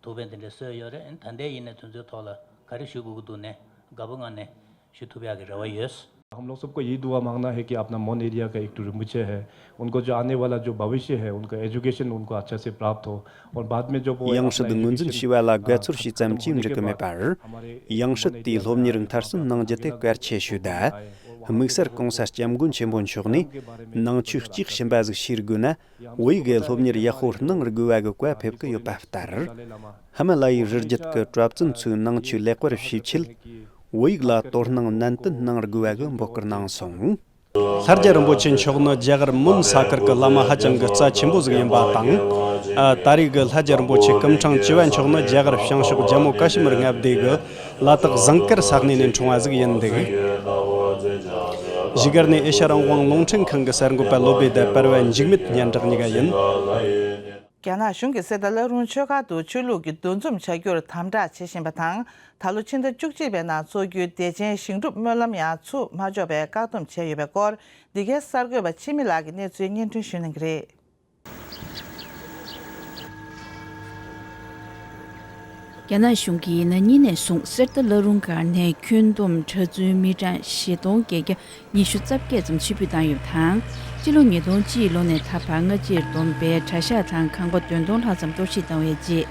ཐུགས་ཕན་དེ་འདྲ་གསོས་ཡོད་རེད། ད་ལྟའི་ཡིན་ནའི་དུས་ཚོད་ཐོག་ལ་ག་རེ་ཞུ་དགོས་ཀྱི་འདུག་ནས་དགའ་པོ་ངང་ནས་ཞུ་ཐུབ་ཡག་གི་རེ་བ་ཡོད། हम लोग सबको यही दुआ मांगना है कि अपना मोन एरिया का एक ठो रिम्पोछे है, उनको जो आने वाला जो भविष्य है, उनका एजुकेशन उनको अच्छा से प्राप्त हो और बाद में जब वो ཡང་སྲིད་ངོས་འཛིན་བྱས་པ་ལ་དགའ་ཚོར་ཞིག་ཙམ་གྱིས་འགྲིག་གི་མེད་པར། ཡང་སྲིད་དེའི་སློབ་གཉེར་མཐར་སོན་གནང་རྒྱུ་དེ་གལ་ཆེ་ཤོས་དང་། དམིགས་བསལ་༸གོང་ས་༸སྐྱབས་མགོན་ཆེན་པོ་མཆོག་ནས་ནང་ཆོས་གཅིག་ཕྱིན་པ་ཟིག་ཤེས་དགོས་ན། བོད་ཡིག་གི་སློབ་གཉེར་ཡག་པོ་གནང་དགོས་པ་གི་བཀའ་ཕེབས་ཀྱི་ཡོད་པ་ལྟར། ཧི་མ་ལ་ཡའི་རི་རྒྱུད་ཀྱི་གྲྭ་བཙུན་ཚོའི་ནང་ཆོས་ལེགས་པར་ཤེས་ཆེད། བོད་ཡིག་ལ་དོ་སྣང་ནན་ཏན་གནང་དགོས་པ་གི་འབོད་སྐུལ་གནང་སོང་། ལྷ་རྒྱལ་རིན་པོ་ཆེ་མཆོག་ནི་རྒྱ་གར་མོན་ས་ཁུལ་གྱི་བླ་མ་ཧ་ཅང་གི་རྩ་ཆེན་པོ་ཟིག་ཡིན་པ་དང་། ཨ། ད་རེས་ཀྱི་ལྷ་རྒྱལ་རིན་པོ་ཆེ་སྐུ་ཕྲེང་བཅུ་བ་མཆོག་ནི་རྒྱ་གར་བྱང་ཕྱོགས་ཇམ་མུ་ཀ་ཤི་མིར་མངའ་སྡེ་གི་ལ་དྭགས་ཟངས་དཀར་ས་གནས་ནས་འཁྲུངས་པ་ཟིག་ཡིན་འདུག་བཞུགས་སྒར་ནས་ཨེ་ཤ་རང་དབང་རླུང་འཕྲིན་ཁང་གི་གསར་འགོད་པ་བློ་བྷེ་དང་པར་ཝན་འཇིགས་མེད་སྙན་གྲགས་གཉིས་ཀ་ཡིན། རྒྱ་ནག་གཞུང་གིས་གསེར་རྟ་བླ་རུང་ཆོས་སྒར་དུ་ཆོས་ལུགས་ཀྱི་འདུ་འཛོམས་བྱ་རྒྱུར་དམ་དྲག་བྱེད་བཞིན་པ་དང་། ད་ལོ་ཕྱི་ཟླ་བཅུ་གཅིག་པའི་ནང་འཚོགས་རྒྱུའི་བདེ་ཆེན་ཞིང་སྒྲུབ་སྨོན་ལམ་ཡང་ཚུགས་མ་ཆོག་པའི་བཀག་སྡོམ་བྱས་ཡོད་པའི་སྐོར། འདི་གའི་གསར་འགོད་པ་འཆི་མེད་ལགས་ཀྱིས་གནས་ཚུལ་སྙན་སྒྲོན་ཞུ་གནང་གི་རེད། རྒྱ་ནག་གཞུང་གིས་ན་ནིང་ནས་བཟུང་གསེར་རྟ་བླ་རུང་སྒར་ནས་ཁྱོན་བསྡོམས་གྲྭ་བཙུན་མི་གྲངས་བཞི་སྟོང་བརྒྱད་བརྒྱ་ཉི་ཤུ་རྩ་བརྒྱད་ཙམ་ཕྱིར་འབུད་བཏང་ཡོད་པ་དང་། སྤྱི་ལོ་ཉིས་སྟོང་གཅིག་ལོ་ནས་ད་བར་སྔ་ཕྱིར་བསྡོམས་པའི་གྲྭ་ཤག་དང་ཁང་པ་བདུན་སྟོང་ལྷག་ཙམ་གཏོར་བཤིག་བཏང་བའི་རྗེས།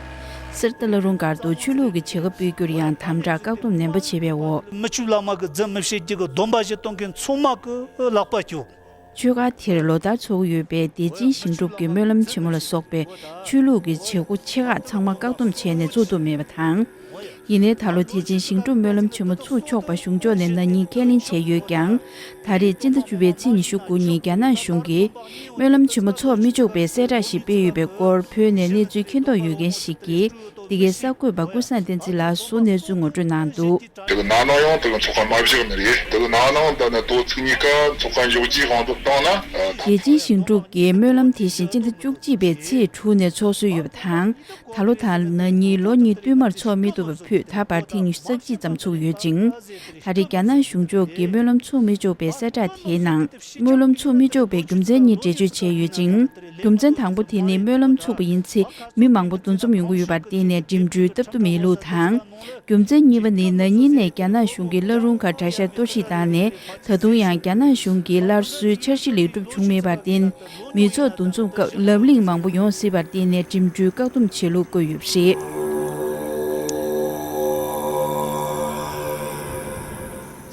གསེར་རྟ་བླ་རུང་སྒར་དུ་ཆོས་ལུགས་ཀྱི་བྱེད་སྒོ་སྤེལ་རྒྱུར་ཡང་དམ་དྲག་བཀག་སྡོམ་ནན་པོ་བྱས་པའི་འོག་མི་ཆོས་བླ་མ་གི་རྫུན་མི་བཤད་རྒྱུ་གི་སྡོམ་པ་བཞེས་གཏོང་མཁན་ཚང་མ་གི་ལག་པ་གཅོད། ཆོས་སྒར་དེར་ལོ་ལྟར་འཚོགས་ཡོད་པའི་བདེ་ཆེན་ཞིང་སྒྲུབ་ཀྱི་སྨོན་ལམ་ཆེན་མོ་ལ་སོགས་པའི་ཆོས་ལུགས་ཀྱི་བྱེད་སྒོ་ཆེ་ཁག་ཚང་མ་བཀག་སྡོམ་བྱས་ནས་འཚོགས་ཐུབ་མེད་པ་དང་། ཡིན་ནའི་ད་ལོ་བདེ་ཆེན་ཞིང་སྒྲུབ་སྨོན་ལམ་ཆེན་མོ་ཚུགས་ཆོག་པ་གཞུང་ཕྱོགས་ནས་ན་ནིང་ཁས་ལེན་བྱས་ཡོད་ཀྱང་། ད་རེས་སྤྱི་ཟླ་བཅུ་པའི་ཚེས་ཉི་ཤུ་དགུ་ཉིན་རྒྱ་ནག་གཞུང་གིས་སྨོན་ལམ་ཆེན་མོ་འཚོགས་མི་ཆོག་པའི་གསལ་བསྒྲགས་ཤིག་སྤེལ་ཡོད་པའི་སྐོར་བོད་ནས་གནས་ཚུལ་མཁྱེན་རྟོགས་ཡོད་མཁན་ཞིག་གིས། འདི་གའི་གསར་འགོད་པ་ཀུན་བཟང་བསྟན་འཛིན་ལགས་སུ་གནས་ཚུལ་ངོ་སྤྲོད་གནང་འདུག་དེ་གི་ནང་ནང་ཡང་དེ་གི་འཚོགས་ཁང་མ་བཞག་ནི་རེད། དེ་གི་ནང་ནང་ད་ནི་དོ་ཚིགས་གཉིས་ཀ་འཚོགས་ཁང་འཇོག་རྒྱུའི་དབང་དུ་བཏང་ན། ཨ། བདེ་ཆེན་ཞིང་སྒྲུབ་ཀྱི་སྨོན་ལམ་དེ་བཞིན་སྤྱི་ཟླ་བཅུ་གཅིག་པའི་ཚེས་དྲུག་ནས་འཚོགས་སྲོལ་ཡོད་པ་དང་། ད་ལོ་དང་ན་ནིང་ལོ་གཉིས་བསྟུད་མར་འཚོགས་མི་ཐུབ་པ་ཕུད་ད་བར་ཐེངས་ཉི་ཤུ་རྩ་གཅིག་ཙམ་ཚུགས་ཡོད་ཅིང་། ད་རེས་རྒྱ་ནག་གཞུང་ཕྱོགས་ཀྱིས་སྨོན་ལམ་འཚོགས་མི་ཆོག་པའི་གསལ་བསྒྲགས་དེའི་ནང་། སྨོན་ལམ་འཚོགས་མི་ཆོག་པའི་རྒྱུ་མཚན་གཉིས་འགྲེལ་བརྗོད་བྱས་ཡོད་ཅིང་། རྒྱུ་མཚན་དང་པོ་དེ་ནི་སྨོན་ལམ་ཚུགས་པ་ཡིན་ཚེ་མི་མང་པོ་འདུ་འཛོམས་ཡོང་གི་ཡོད་པར་བརྟེན་ནས་འགྲིམ་འགྲུལ་སྟབས་བདེ་མེད་ལུགས་དང་། རྒྱུ་མཚན་གཉིས་པ་ནི་ན་ནིང་ནས་རྒྱ་ནག་གཞུང་གིས་བླ་རུང་ཁ་གྲྭ་ཤག་གཏོར་བཤིག་བཏང་ནས་ད་དུང་ཡང་རྒྱ་ནག་གཞུང་གིས་སླར་གསོའི་འཆར་གཞི་ལེགས་གྲུབ་བྱུང་མེད་པར་བརྟེན། མི་ཚོགས་འདུ་འཛོམས་སྐབས་ལབ་གླེང་མང་པོ་ཡོང་སྲིད་པར་བརྟེན་ནས་འགྲིམ་འགྲུལ་བཀག་སྡོམ་བྱེད་ལུགས་བཀོད་ཡོད་པ་རེད།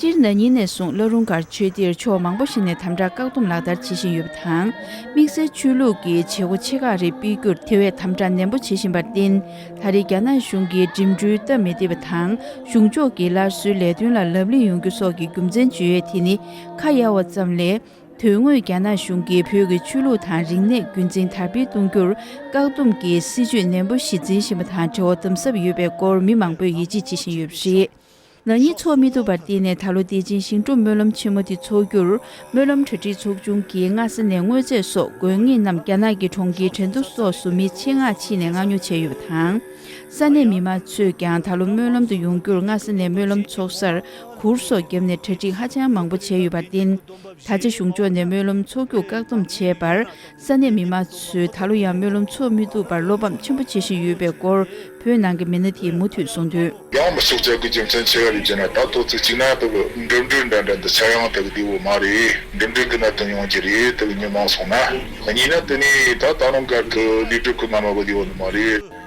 སྤྱིར་ན་ནིང་ནས་བཟུང་བླ་རུང་སྒར་ཆོས་སྡེར་ཕྱོགས་མང་པོ་ཞིག་ནས་དམ་དྲག་བཀག་སྡོམ་ལག་བསྟར་བྱེད་བཞིན་ཡོད་པ་དང་། དམིགས་བསལ་ཆོས་ལུགས་ཀྱི་བྱེད་སྒོ་ཆེ་ཁག་རེ་སྤེལ་རྒྱུར་དེ་བས་དམ་དྲག་ནན་པོ་བྱེད་བཞིན་པར་བརྟེན། ད་རེས་རྒྱ་ནག་གཞུང་གིས་འགྲིམ་འགྲུལ་སྟབས་མི་བདེ་བ་དང་། གཞུང་ཕྱོགས་ཀྱི་སླར་གསོའི་ལས་དོན་ལ་ལབ་གླེང་ཡོང་རྒྱུ་སོགས་ཀྱི་རྒྱུ་མཚན་བརྗོད་ཡས་དེ་ནི་ཁ་གཡར་བ་ཙམ་ལས། དོན་དངོས་རྒྱ་ནག་གཞུང་གིས་བོད་ཀྱི་ཆོས་ལུགས་དང་རིག་གནས་རྒྱུན་འཛིན་དར་སྤེལ་གཏོང་རྒྱུར་བཀག་སྡོམ་གྱི་སྲིད་བྱུས་ནན་པོ་ཞིག་འཛིན་བཞིན་པ་དང་འབྲེལ་བ་དམ་ཟབ་ཡོད་པའི་སྐོར་མི་མང་པོས་ཡིད་ཆེས་བྱེད་བཞིན་ཡོད་པ་རེད། ན་ནིང་འཚོགས་མི་ཐུབ་པར་བརྟེན་ནས་ད་ལོ་བདེ་ཆེན་ཞིང་སྒྲུབ་སྨོན་ལམ་ཆེན་མོ་དེ་འཚོགས་རྒྱུར་སྨོན་ལམ་གྲ་སྒྲིག་ཚོགས་ཆུང་གིས་སྔ་ས་ནས་དངོས་རྫས་སོགས་དགོས་ངེས་རྣམས་རྒྱ་ནག་གི་གྲོང་ཁྱེར་ཁྲེང་ཏུའུ་སོགས་སུ་མི་ཆེད་མངགས་ཕྱིན་ནས་མངགས་ཉོ་བྱས་ཡོད་པ་དང་། ས་གནས་མི་མང་ཚོས་ཀྱང་ད་ལོ་སྨོན་ལམ་དུ་ཡོང་རྒྱུར་སྔ་ས་ནས་སྨོན་ལམ་འཚོགས་སར་གུར་སོགས་བརྒྱབ་ནས་གྲ་སྒྲིག་ཧ་ཅང་མང་པོ་བྱས་ཡོད་པར་བརྟེན། ད་ཆ་གཞུང་ཕྱོགས་ནས་སྨོན་ལམ་འཚོགས་རྒྱུར་བཀག་སྡོམ་བྱས་པར། ས་གནས་མི་མང་ཚོས་ད་ལོ་ཡང་སྨོན་ལམ་འཚོགས་མི་ཐུབ་པར་བློ་ཕམ་ཆེན་པོ་བྱེད་བཞིན་ཡོད་པའི་སྐོར་བོད་ནང་གི་མི་སྣ་དེས་མུ་མཐུད་གསུངས་དོན། ཡང་མི་ཆོག་ཅག་གི་རྒྱུ་མཚན་ཆེ་བ་རེད་ཅེ་ན། ད་ཐོག་ཚིག་གཅིག་ན་ད་གི་འགྲིམ་འགྲུལ་འདྲ་འདྲ་འདི་ཆ་ཡང་ད་གི་བདེ་བོ་མ་རེད། འགྲིམ་འགྲུལ་གི་གནད་དོན་ཡོང་གི་རེད། ད་གི་མི་མང་སོང་ན། གཉིས་ན་དེ་ནས་ད་ད་རུང་གར་དུ་ལས་སྒྲུབ་གི་ངམ་གི་བདེ་བོ་ནི་མ་རེད།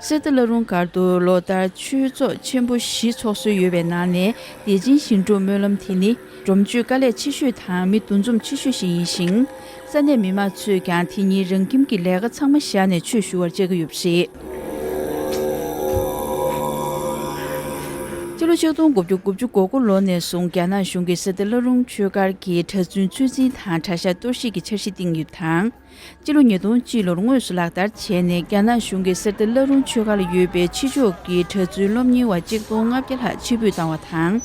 གསེར་རྟ་བླ་རུང་སྒར་དུ་ལོ་ལྟར་ཆོས་ཚོགས་ཆེན་པོ་བཞི་འཚོགས་སྲོལ་ཡོད་པའི་ནང་ནས་བདེ་ཆེན་ཞིང་སྒྲུབ་སྨོན་ལམ་དེ་ནི་འབྲོམ་ཆོས་དཀའ་ལས་ཆེ་ཤོས་དང་མི་འདུ་འཛོམས་ཆེ་ཤོས་ཤིག་ཡིན་ཞིང་། ས་གནས་མི་མང་ཚོས་ཀྱང་དེ་ཉིན་རང་ཁྱིམ་གྱི་ལས་ཀ་ཚང་མ་བཞག་ནས་ཆོས་ཞུ་བར་བཅར་གྱི་ཡོད་པ་རེད། སྤྱི་ལོ་ཆིག་སྟོང་དགུ་བརྒྱ་དགུ་བཅུ་གོ་དགུ་ལོ་ནས་བཟུང་རྒྱ་ནག་གཞུང་གིས་གསེར་རྟ་བླ་རུང་ཆོས་སྒར་གྱི་གྲྭ་བཙུན་ཚོད་འཛིན་དང་གྲྭ་ཤག་གཏོར་བཤིག་གི་འཆར་གཞི་བཏིང་ཡོད་པ་དང་། སྤྱི་ལོ་ཉིས་སྟོང་གཅིག་ལོར་དངོས་སུ་ལག་བསྟར་བྱས་ནས་རྒྱ་ནག་གཞུང་གིས་གསེར་རྟ་བླ་རུང་ཆོས་སྒར་ལ་ཡོད་པའི་ཕྱི་ཕྱོགས་ཀྱི་གྲྭ་བཙུན་སློབ་གཉེར་བ་གཅིག་སྟོང་ལྔ་བརྒྱ་ལྷག་ཕྱིར་འབུད་བཏང་བ་དང་།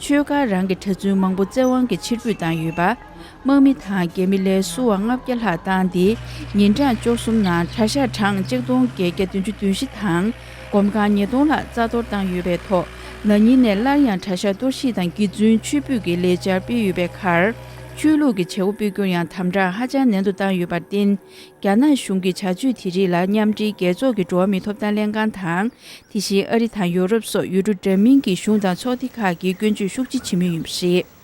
ཆོས་སྒར་རང་གི་གྲྭ་བཙུན་མང་པོ་བཙན་དབང་གིས་ཕྱིར་འབུད་བཏང་ཡོད་པ། དམག་མི་དང་རྒྱ་མི་ལས་བསུ་བ་ལྔ་བརྒྱ་ལྷག་བཏང་སྟེ། ཉིན་གྲངས་བཅུ་གསུམ་ནང་གྲྭ་ཤག་གྲངས་གཅིག་སྟོང་བརྒྱད་བརྒྱ་བདུན་ཅུ་དོན་བཞི་དང་། སྒོམ་ཁང་ཉིས་སྟོང་ལྷག་རྩ་གཏོར་བཏང་ཡོད་པའི་ཐོག་ན་ནིང་ནས་སླར་ཡང་གྲྭ་ཤག་གཏོར་བཤིག་དང་དགེ་བཙུན་ཕྱིར་འབུད་ཀྱི་ལས་འཆར་སྤེལ་ཡོད་པའི་ཁར། ཆོས་ལུགས་ཀྱི་བྱེད་སྒོ་སྤེལ་རྒྱུར་ཡང་དམ་དྲག་ཧ་ཅང་ནན་དུ་བཏང་ཡོད་པར་བརྟེན། རྒྱ་ནག་གཞུང་གིས་བྱ་སྤྱོད་དེ་རིགས་ལ་མཉམ་འབྲེལ་རྒྱལ་ཚོགས་ཀྱི་འགྲོ་བ་མིའི་ཐོབ་ཐང་ལྷན་ཁང་དང་། དེ་བཞིན་ཨ་རི་དང་ཡོ་རོབ་སོགས་ཡུལ་གྲུ་འདྲ་མིན་གྱི་གཞུང་དང་ཚོགས་སྡེ་ཁག་གིས་སྐྱོན་བརྗོད་ཤུགས་ཆེ་བྱེད་མུས་ཡིན་པ་རེད།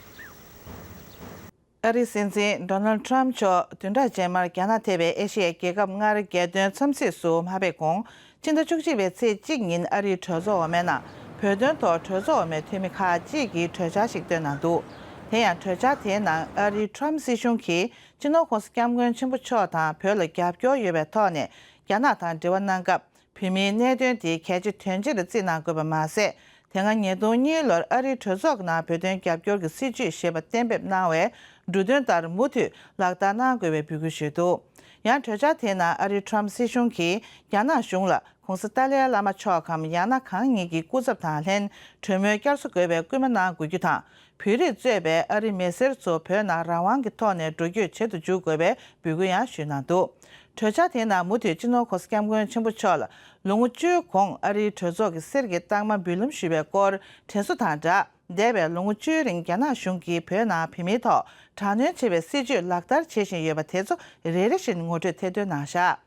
ཨ་རིའི་སྲིད་འཛིན་ཌོ་ནལ་ཊྲམ་མཆོག་བདུན་ཕྲག་རྗེས་མར་རྒྱ་ནག་ཐེ་བའི་ཨེ་ཤི་ཡའི་རྒྱལ་ཁབ་ལྔ་རེ་རྒྱལ་དོན་འཚམས་གཟིགས་སུ་མ་ཕེབས་གོང་། ཕྱི་ཟླ་བཅུ་གཅིག་པའི་ཚེས་གཅིག་ཉིན་ཨ་རིའི་གྲོས་ཚོགས་འོག་མའི་ནང་བོད་དོན་ཐོག་གྲོས་ཚོགས་འོག་མའི་འཐུས་མི་ཁག་ཅིག་གིས་གྲོས་འཆར་ཞིག་བཏོན་གནང་འདུག་དེ་ཡང་གྲོས་འཆར་དེའི་ནང་ཨ་རིའི་ཊྲམ་སྲིད་གཞུང་གིས་སྤྱི་ནོར་༸གོང་ས་༸སྐྱབས་མགོན་ཆེན་པོ་མཆོག་དང་བོད་ལ་རྒྱབ་སྐྱོར་ཡོད་པའི་ཐོག་ནས་རྒྱ་ནག་དང་འབྲེལ་བ་གནང་སྐབས། བོད་མིའི་གནད་དོན་དེ་གལ་ཆེ་དོན་ཆེར་བརྩིས་གནང་དགོས་པ་མ་ཟད། དེ་སྔ་ཉིས་སྟོང་གཉིས་ལོར་ཨ་རིའི་གྲོས་ཚོགས་ནང་བོད་དོན་རྒྱབ་སྐྱོར་གྱི་སྲིད་བྱུས་ཞེས་པ་གཏན་འབེབས་གནང་བའི་འབྲུ་དོན་ལྟར་མུ་མཐུད་ལག་བསྟར་གནང་དགོས་པའི་འབོད་སྐུལ་ཞུས་འདུག་ཡང་གྲོས་འཆར་དེའི་ནང་ཨ་རིའི་ཊྲམ་སྲིད་གཞུང་གིས་རྒྱ་ནག་གཞུང་ལ་༸གོང་ས་ཏཱ་ལའི་བླ་མ་མཆོག་གམ་ཡང་ན་གང་ཉིད་ཀྱི་སྐུ་ཚབ་དང་ལྷན་གྲོས་མོལ་བསྐྱར་གསོ་དགོས་པའི་སྐུལ་མ་གནང་དགོས་རྒྱུ་དང་། བོད་རིགས་གཙོས་པའི་ཨ་རིའི་མི་སེར་ཚོ་བོད་ནང་རང་དབང་གི་ཐོག་ནས་འགྲོ་སྐྱོད་བྱེད་དུ་འཇུག་དགོས་པའི་འབོད་སྐུལ་ཡང་ཞུས་གནང་འདུག་གྲོས་འཆར་དེའི་ནང་མུ་མཐུད་སྤྱི་ནོར་༸གོང་ས་༸སྐྱབས་མགོན་ཆེན་པོ་མཆོག་ལ་ལོ་ངོ་བཅུའི་གོང་ཨ་རིའི་གྲོས་ཚོགས་ཀྱི་གསེར་གྱི་རྟགས་མ་འབུལ་ལམ་ཞུས་པའི་སྐོར་དྲན་གསོ་དང་སྦྲགས། འདས་པའི་ལོ་ངོ་བཅུའི་རིང་རྒྱ་ནག་གཞུང་གིས་བོད་ནང་བོད་མིའི་ཐོག་དྲག་གནོན་བྱེད་པའི་སྲིད་བྱུས་ལག་བསྟར་བྱེད་བཞིན་ཡོད་པ་དེ་ཚོ་རེ་རེ་བཞིན་ངོ་སྤྲོད་ཐེར་འདོན་གནང་བཞག་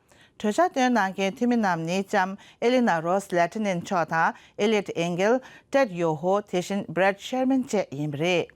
གྲོས་འཆར་བཏོན་གནང་མཁན་འཐུས་མི་རྣམས་ནི་ལྕམ་ཨེ་ལི་ན་རོས་ལེ་ཊི་ནན་མཆོག་དང་ཨེ་ལིའོཊ་ཨེན་གེལ། ཊེཌ་ཡོ་ཧོ། དེ་བཞིན་བྷི་རེད་ཤེར་མན་བཅས་ཡིན་པ་རེད།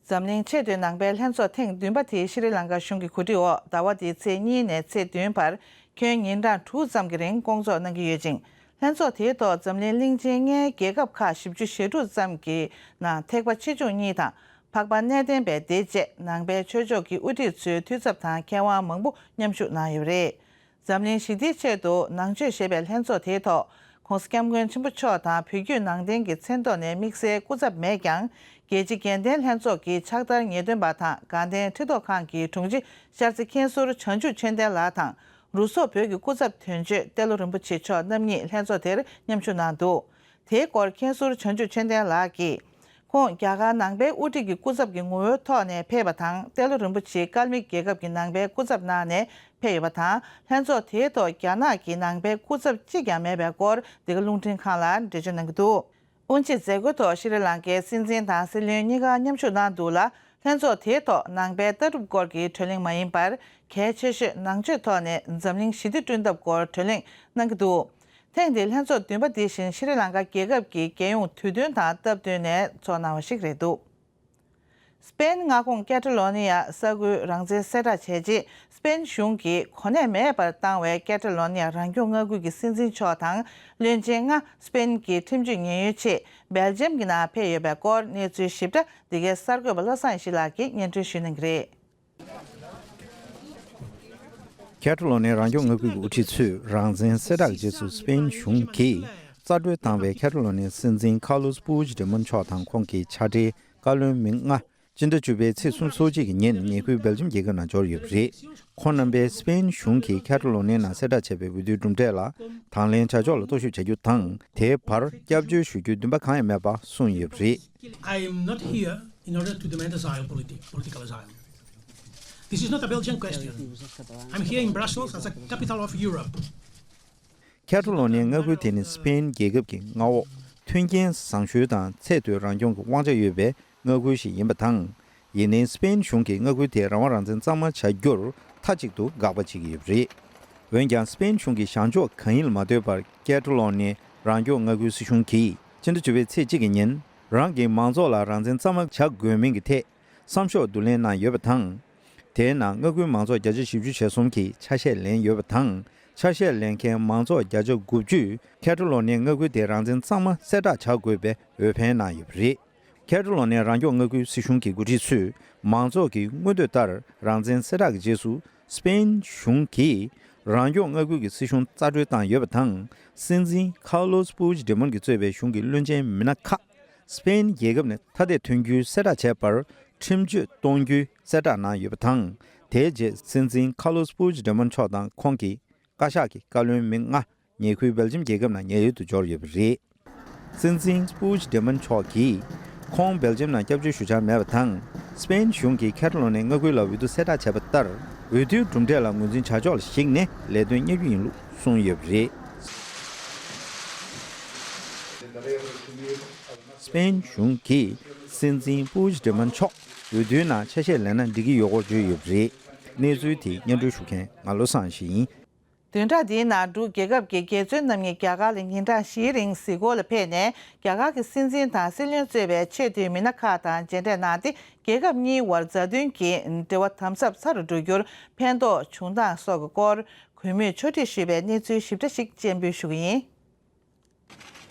འཛམ་གླིང་ཆེས་མཐོའི་ནང་པའི་ལྷན་ཚོགས་ཐེངས་བདུན་པ་དེ་ཤྲི་ལང་ཀ་གཞུང་གི་གོ་སྒྲིག་འོག་ཟླ་བ་འདིའི་ཚེས་གཉིས་ནས་ཚེས་བདུན་བར་ཁྱོན་ཉིན་གྲངས་དྲུག་ཙམ་གྱི་རིང་སྐོང་ཚོགས་གནང་གི་ཡོད་ཅིང་། ལྷན་ཚོགས་དེའི་ཐོག་འཛམ་གླིང་གླིང་ཆེན་ལྔའི་རྒྱལ་ཁབ་ཁག་བཞི་བཅུ་ཞེ་དྲུག་ཙམ་གྱི་ནང་ཐེག་པ་ཆེ་ཆུང་གཉིས་དང་། འཕགས་པ་གནས་བརྟན་པའི་སྡེ་བཅས་ནང་པའི་ཆོས་ཕྱོགས་ཀྱི་དབུ་ཁྲིད་ཚོའི་འཐུས་ཚབ་དང་མཁས་དབང་མང་པོ་མཉམ་ཞུགས་གནང་ཡོད་པ་རེད། འཛམ་གླིང་ཞི་བདེའི་ཆེད་དུ་ནང་ཆོས་ཞེས་པའི་ལྷན་ཚོགས་དེའི་ཐོག་༸གོང་ས་༸སྐྱབས་མགོན་ཆེན་པོ་མཆོག་དང་བོད་བརྒྱུད་ནང་བསྟན་གྱི་མཚན་ཐོག་ནས་དམིགས་བསལ་སྐུ་ཚབ་མེད་ཀྱང་། རྒྱལ་སྤྱི་རྒྱལ་ལྡན་ལྷན་ཚོགས་ཀྱི་ཕྱག་བསྟར་ངེས་སྟོན་པ་དང་དགའ་ལྡན་ཁྲི་ཐོག་ཁང་གི་དྲུང་ཆེ་ཤར་རྩེ་མཁན་ཟུར་བྱང་ཆུབ་ཆོས་ལྡན་ལགས་དང་། རུ་སོག་བོད་ཀྱི་སྐུ་ཚབ་དོན་གཅོད་ཏེ་ལོ་རིན་པོ་ཆེ་མཆོག་རྣམ་གཉིས་ལྷན་ཚོགས་དེར་མཉམ་ཞུགས་གནང་འདུག་དེའི་སྐོར་མཁན་ཟུར་བྱང་ཆུབ་ཆོས་ལྡན་ལགས་ཀྱིས། ཁོང་རྒྱ་གར་ནང་པའི་དབུ་ཁྲིད་ཀྱི་སྐུ་ཚབ་ཀྱི་ངོ་བོའི་ཐོག་ནས་ཕེབས་པ་དང་། ཏེ་ལོ་རིན་པོ་ཆེ་ཀལ་མིག་རྒྱལ་ཁབ་ཀྱི་ནང་པའི་སྐུ་ཚབ་གནང་ནས་ཕེབས་ཡོད་པ་དང་། ལྷན་ཚོགས་དེའི་ཐོག་རྒྱ་ནག་གི་ནང་པའི་སྐུ་ཚབ་གཅིག་ཀྱང་མེད་པའི་སྐོར་འདི་ག་རླུང་འཕྲིན་ཁང་ལ་འགྲེལ་བརྗོད་གནང་གི་འདུག་དབུ་འབྱེད་མཛད་སྒོའི་ཐོག་ཤྲི་ལང་ཀའི་སྲིད་འཛིན་དང་སྲིད་བློན་གཉིས་ཀ་མཉམ་ཞུགས་གནང་འདུག་ལ། ལྷན་ཚོགས་དེའི་ཐོག་ནང་པའི་ལྟ་གྲུབ་སྐོར་གྱི་གྲོས་གླེང་མ་ཡིན་པར། གལ་ཆེ་ཤོས་ནང་ཆོས་ཐོག་ནས་འཛམ་གླིང་ཞི་བདེ་བསྐྲུན་ཐབས་སྐོར་གྲོས་གླེང་གནང་གི་འདུག་ཐེངས་འདིའི་ལྷན་ཚོགས་བདུན་པ་འདི་བཞིན་ཤྲི་ལང་ཀ་རྒྱལ་ཁབ་ཀྱི་རྒྱལ་ཡོངས་དུས་སྟོན་དང་སྟབས་བསྟུན་ནས་འཚོགས་གནང་བ་ཞིག་རེད་འདུག་སྤེན་མངའ་ཁོངས་ཀེ་ཊ་ལོ་ནི་ཡ་ས་ཁུལ་རང་བཙན་གསལ་བསྒྲགས་བྱས་རྗེས། སྤེན་གཞུང་གིས་གོ་གནས་མེད་པར་བཏང་བའི་ཀེ་ཊ་ལོ་ནི་ཡ་རང་སྐྱོང་མངའ་ཁུལ་གྱི་སྲིད་འཛིན་མཆོག་དང་། བློན་ཆེན་ལྔ་སྤེན་གྱི་ཁྲིམས་གཅོད་ཉེན་གཡོལ་ཆེད་སྦེལ་ཇམ་གྱི་ནང་ཕེབས་ཡོད་པའི་སྐོར་གནས་ཚུལ་ཞིབ་ཕྲ་འདི་གའི་གསར་འགོད་པ་བློ་བཟང་ཡེ་ཤེས་ལགས་ཀྱིས་སྙན་སྒྲོན་ཞུ་གནང་གི་རེད། ཀེ་ཊ་ལོ་ནི་རང་སྐྱོང་མངའ་ཁུལ་གྱི་དབུ་ཁྲིད་ཚོས་རང་བཙན་གསལ་བསྒྲགས་རྗེས་སུ་སྤེན་གཞུང་གིས་རྩ་སྤྲོད་བཏང་བའི་ཀེ་ཊ་ལོ་ནི་སྲིད་འཛིན་ཁཱར་ལོས་པུའུ་ཇི་ཌེ་མོན་མཆོག་དང་ཁོང་གི་ཕྱག་སྦྲེལ་བཀའ་བློན་མི་ལྔ། སྤྱི་ཟླ་བཅུ་པའི་ཚེས་སུམ་ཅུ་སོ་གཅིག་གི་ཉིན་ཉེ་ཁུལ་སྦེལ་ཇམ་རྒྱལ་ཁབ་ནང་འབྱོར་ཡོད་པ་རེད། ཁོང་རྣམ་པས་སྤེན་གཞུང་གིས་ཀེ་ཊ་ལོ་ནི་ནང་གསལ་བསྒྲགས་བྱས་པའི་འོས་བསྡུའི་གྲུབ་འབྲས་ལ་དང་ལེན་བྱ་ཕྱོགས་ལ་རྟོག་ཞིབ་བྱ་རྒྱུ་དང་། དེའི་བར་སྐྱབས་བཅོལ་ཞུ་རྒྱུའི་འདུན་པ་གང་ཡང་མེད་པ་གསུངས་ཡོད་པ་རེད། I am not here in order to demand asylum, politi- political asylum. This is not a Belgian question. I'm here in Brussels as a capital of Europe. ཁེ་ཊ་ལོ་ནི་མངའ་ཁུལ་དེ་ནི་སི་པེན་རྒྱལ་ཁབ་ཀྱི་མངའ་འོག་མཐུན་རྐྱེན་བཟང་ཤོས་དང་ཚད་མཐོའི་རང་སྐྱོང་གི་དབང་ཆ་ཡོད་པའི་མངའ་ཁུལ་ཞིག་ཡིན་པ་དང་། ཡིན་ནའི་སི་པེན་གཞུང་གིས་མངའ་ཁུལ་དེའི་རང་དབང་རང་བཙན་གཙང་མ་བྱ་རྒྱུར་མཐའ་གཅིག་ཏུ་དགག་པ་བྱེད་ཀྱི་ཡོད་པ་རེད། འོན་ཀྱང་སི་པེན་གཞུང་གི་བྱང་ཕྱོགས་གང་ཡིན་ལ་མ་ལྟོས་པར་ཁེ་ཊ་ལོ་ནི་རང་སྐྱོང་མངའ་ཁུལ་སྲིད་གཞུང་གིས་སྤྱི་ཟླ་བཅུ་པའི་ཚེས་གཅིག་གི་ཉིན་རང་གི་མང་ཚོགས་ལ་རང་བཙན་གཙང་མ་བྱ་དགོས་མིན་གྱི་ཐད་བསམ་ཤོག་བསྡུ་ལེན་གནང་ཡོད་པ་དང་། དེའི་ནང་མངའ་ཁུལ་མང་ཚོགས་བརྒྱ་ཆ་བཞི་བཅུ་ཞེ་གསུམ་གྱིས་ཆ་ཤས་ལེན་ཡོད་པ་དང་། ཆ་ཤས་ལེན་མཁན་མང་ཚོགས་བརྒྱ་ཆ་དགུ་བཅུས་ཁེ་ཊ་ལོ་ནི་མངའ་ཁུལ་དེ་རང་བཙན་གཙང་མ་གསལ་བསྒྲགས་བྱ་དགོས་པའི་འོས་འཕེན་གནང་ཡོད་པ་རེད། ཁེ་ཊ་ལོ་ནི་རང་སྐྱོང་མངའ་ཁུལ་སྲིད་གཞུང་གི་འགོ་ཁྲིད་ཚོས་མང་ཚོགས་ཀྱི་མངོན་འདོད་ལྟར་རང་བཙན་གསལ་བསྒྲགས་ཀྱི་རྗེས་སུ་སི་པེན་གཞུང་གིས་རང་སྐྱོང་མངའ་ཁུལ་གྱི་སྲིད་གཞུང་རྩ་འགྲོལ་བཏང་ཡོད་པ་དང་། སྲིད་འཛིན་ཁཱར་ལོ་སི་པུའི་ཇི་ཌེ་མོན་གྱིས་གཙོས་པའི་གཞུང་གི་བློན་ཆེན་མི་སྣ་ཁག་སི་པེན་རྒྱལ་ཁབ་ནས་ཐ་དད་ཐོན་རྒྱུའི་གསལ་བསྒྲགས་བྱས་པར་ཁྲིམས་གཅོད་གཏོང་རྒྱུའི་གསལ་བསྒྲགས་གནང་ཡོད་པ་དང་། དེའི་རྗེས་སྲིད་འཛིན་ཁཱར་ལོ་སི་པུའི་ཇི་ཌེ་མོན་མཆོག་དང་ཁོང་གི་བཀའ་ཤག་གི་བཀའ་བློན་མི་ལྔ་ཉེ་ཁུལ་སྦེལ་ཇམ་རྒྱལ་ཁབ་ནང་ཉེན་གཡོལ་དུ་འབྱོར་ཡོད་པ་རེད། སྲིད་འཛིན་སྤུའུ་ཇི་ཌེ་མོན་མཆོག་གིས་ཁོང་སྦེལ་ཇམ་ནང་སྐྱབས་བཅོལ་ཞུ་འཆར་མེད་པ་དང་། སི་པེན་གཞུང་གིས་ཁེ་ཊ་ལོ་ནི་མངའ་ཁུལ་ལ་འོས་བསྡུ་གསལ་བསྒྲགས་བྱས་པ་ལྟར། འོས་བསྡུའི་གྲུབ་འབྲས་ལ་ངོས་འཛིན་བྱ་ཕྱོགས་ལ་གཞིགས་ནས་ལས་དོན་གཉེར་རྒྱུ་ཡིན་ལུགས་གསུངས་ཡོད་པ་རེད། སི་པེན་གཞུང་གིས་སྲིད་འཛིན་སྤུའུ་ཇི་ཌེ་མོན་མཆོག་འོས་བསྡུའི་ནང་ཆ་ཤས་ལེན་ན་འགྲིག་གི་ཡོད་སྐོར་བརྗོད་ཡོད་པ་རེད། གནས་ཚུལ་དེ་སྙན་སྒྲོན་ཞུ་མཁན་ང་བློ་བཟང་ཡེ་ཤེས་ཡིན། བདུན་ཕྲག་འདིའི་ནང་འབྲུག་རྒྱལ་ཁབ་ཀྱི་རྒྱལ་བཙུན་རྣམ་གཉིས་རྒྱ་གར་ལ་ཉིན་གྲངས་བཞིའི་རིང་གཟིགས་སྐོར་ལ་ཕེབས་ནས། རྒྱ་གར་གྱི་སྲིད་འཛིན་དང་སྲིད་བློན་གཙོས་པའི་ཆེས་མཐོའི་མི་སྣ་ཁག་དང་མཇལ་འཕྲད་གནང་སྟེ། རྒྱལ་ཁབ་གཉིས་དབར་མཛའ་མཐུན་གྱི་འབྲེལ་བ་དམ་ཟབ་ཚ་རུ་འགྲོ་རྒྱུར་ཕན་ཐོགས་བྱུང་སྟངས་སོགས་ཀྱི་སྐོར་གུས་མོས་ཕྱོགས་སྒྲིག་ཞུས་པའི་གནས་ཚུལ་ཞིབ་ཕྲ་ཞིག་སྤྱན་འབུལ་ཞུ་གི་ཡིན།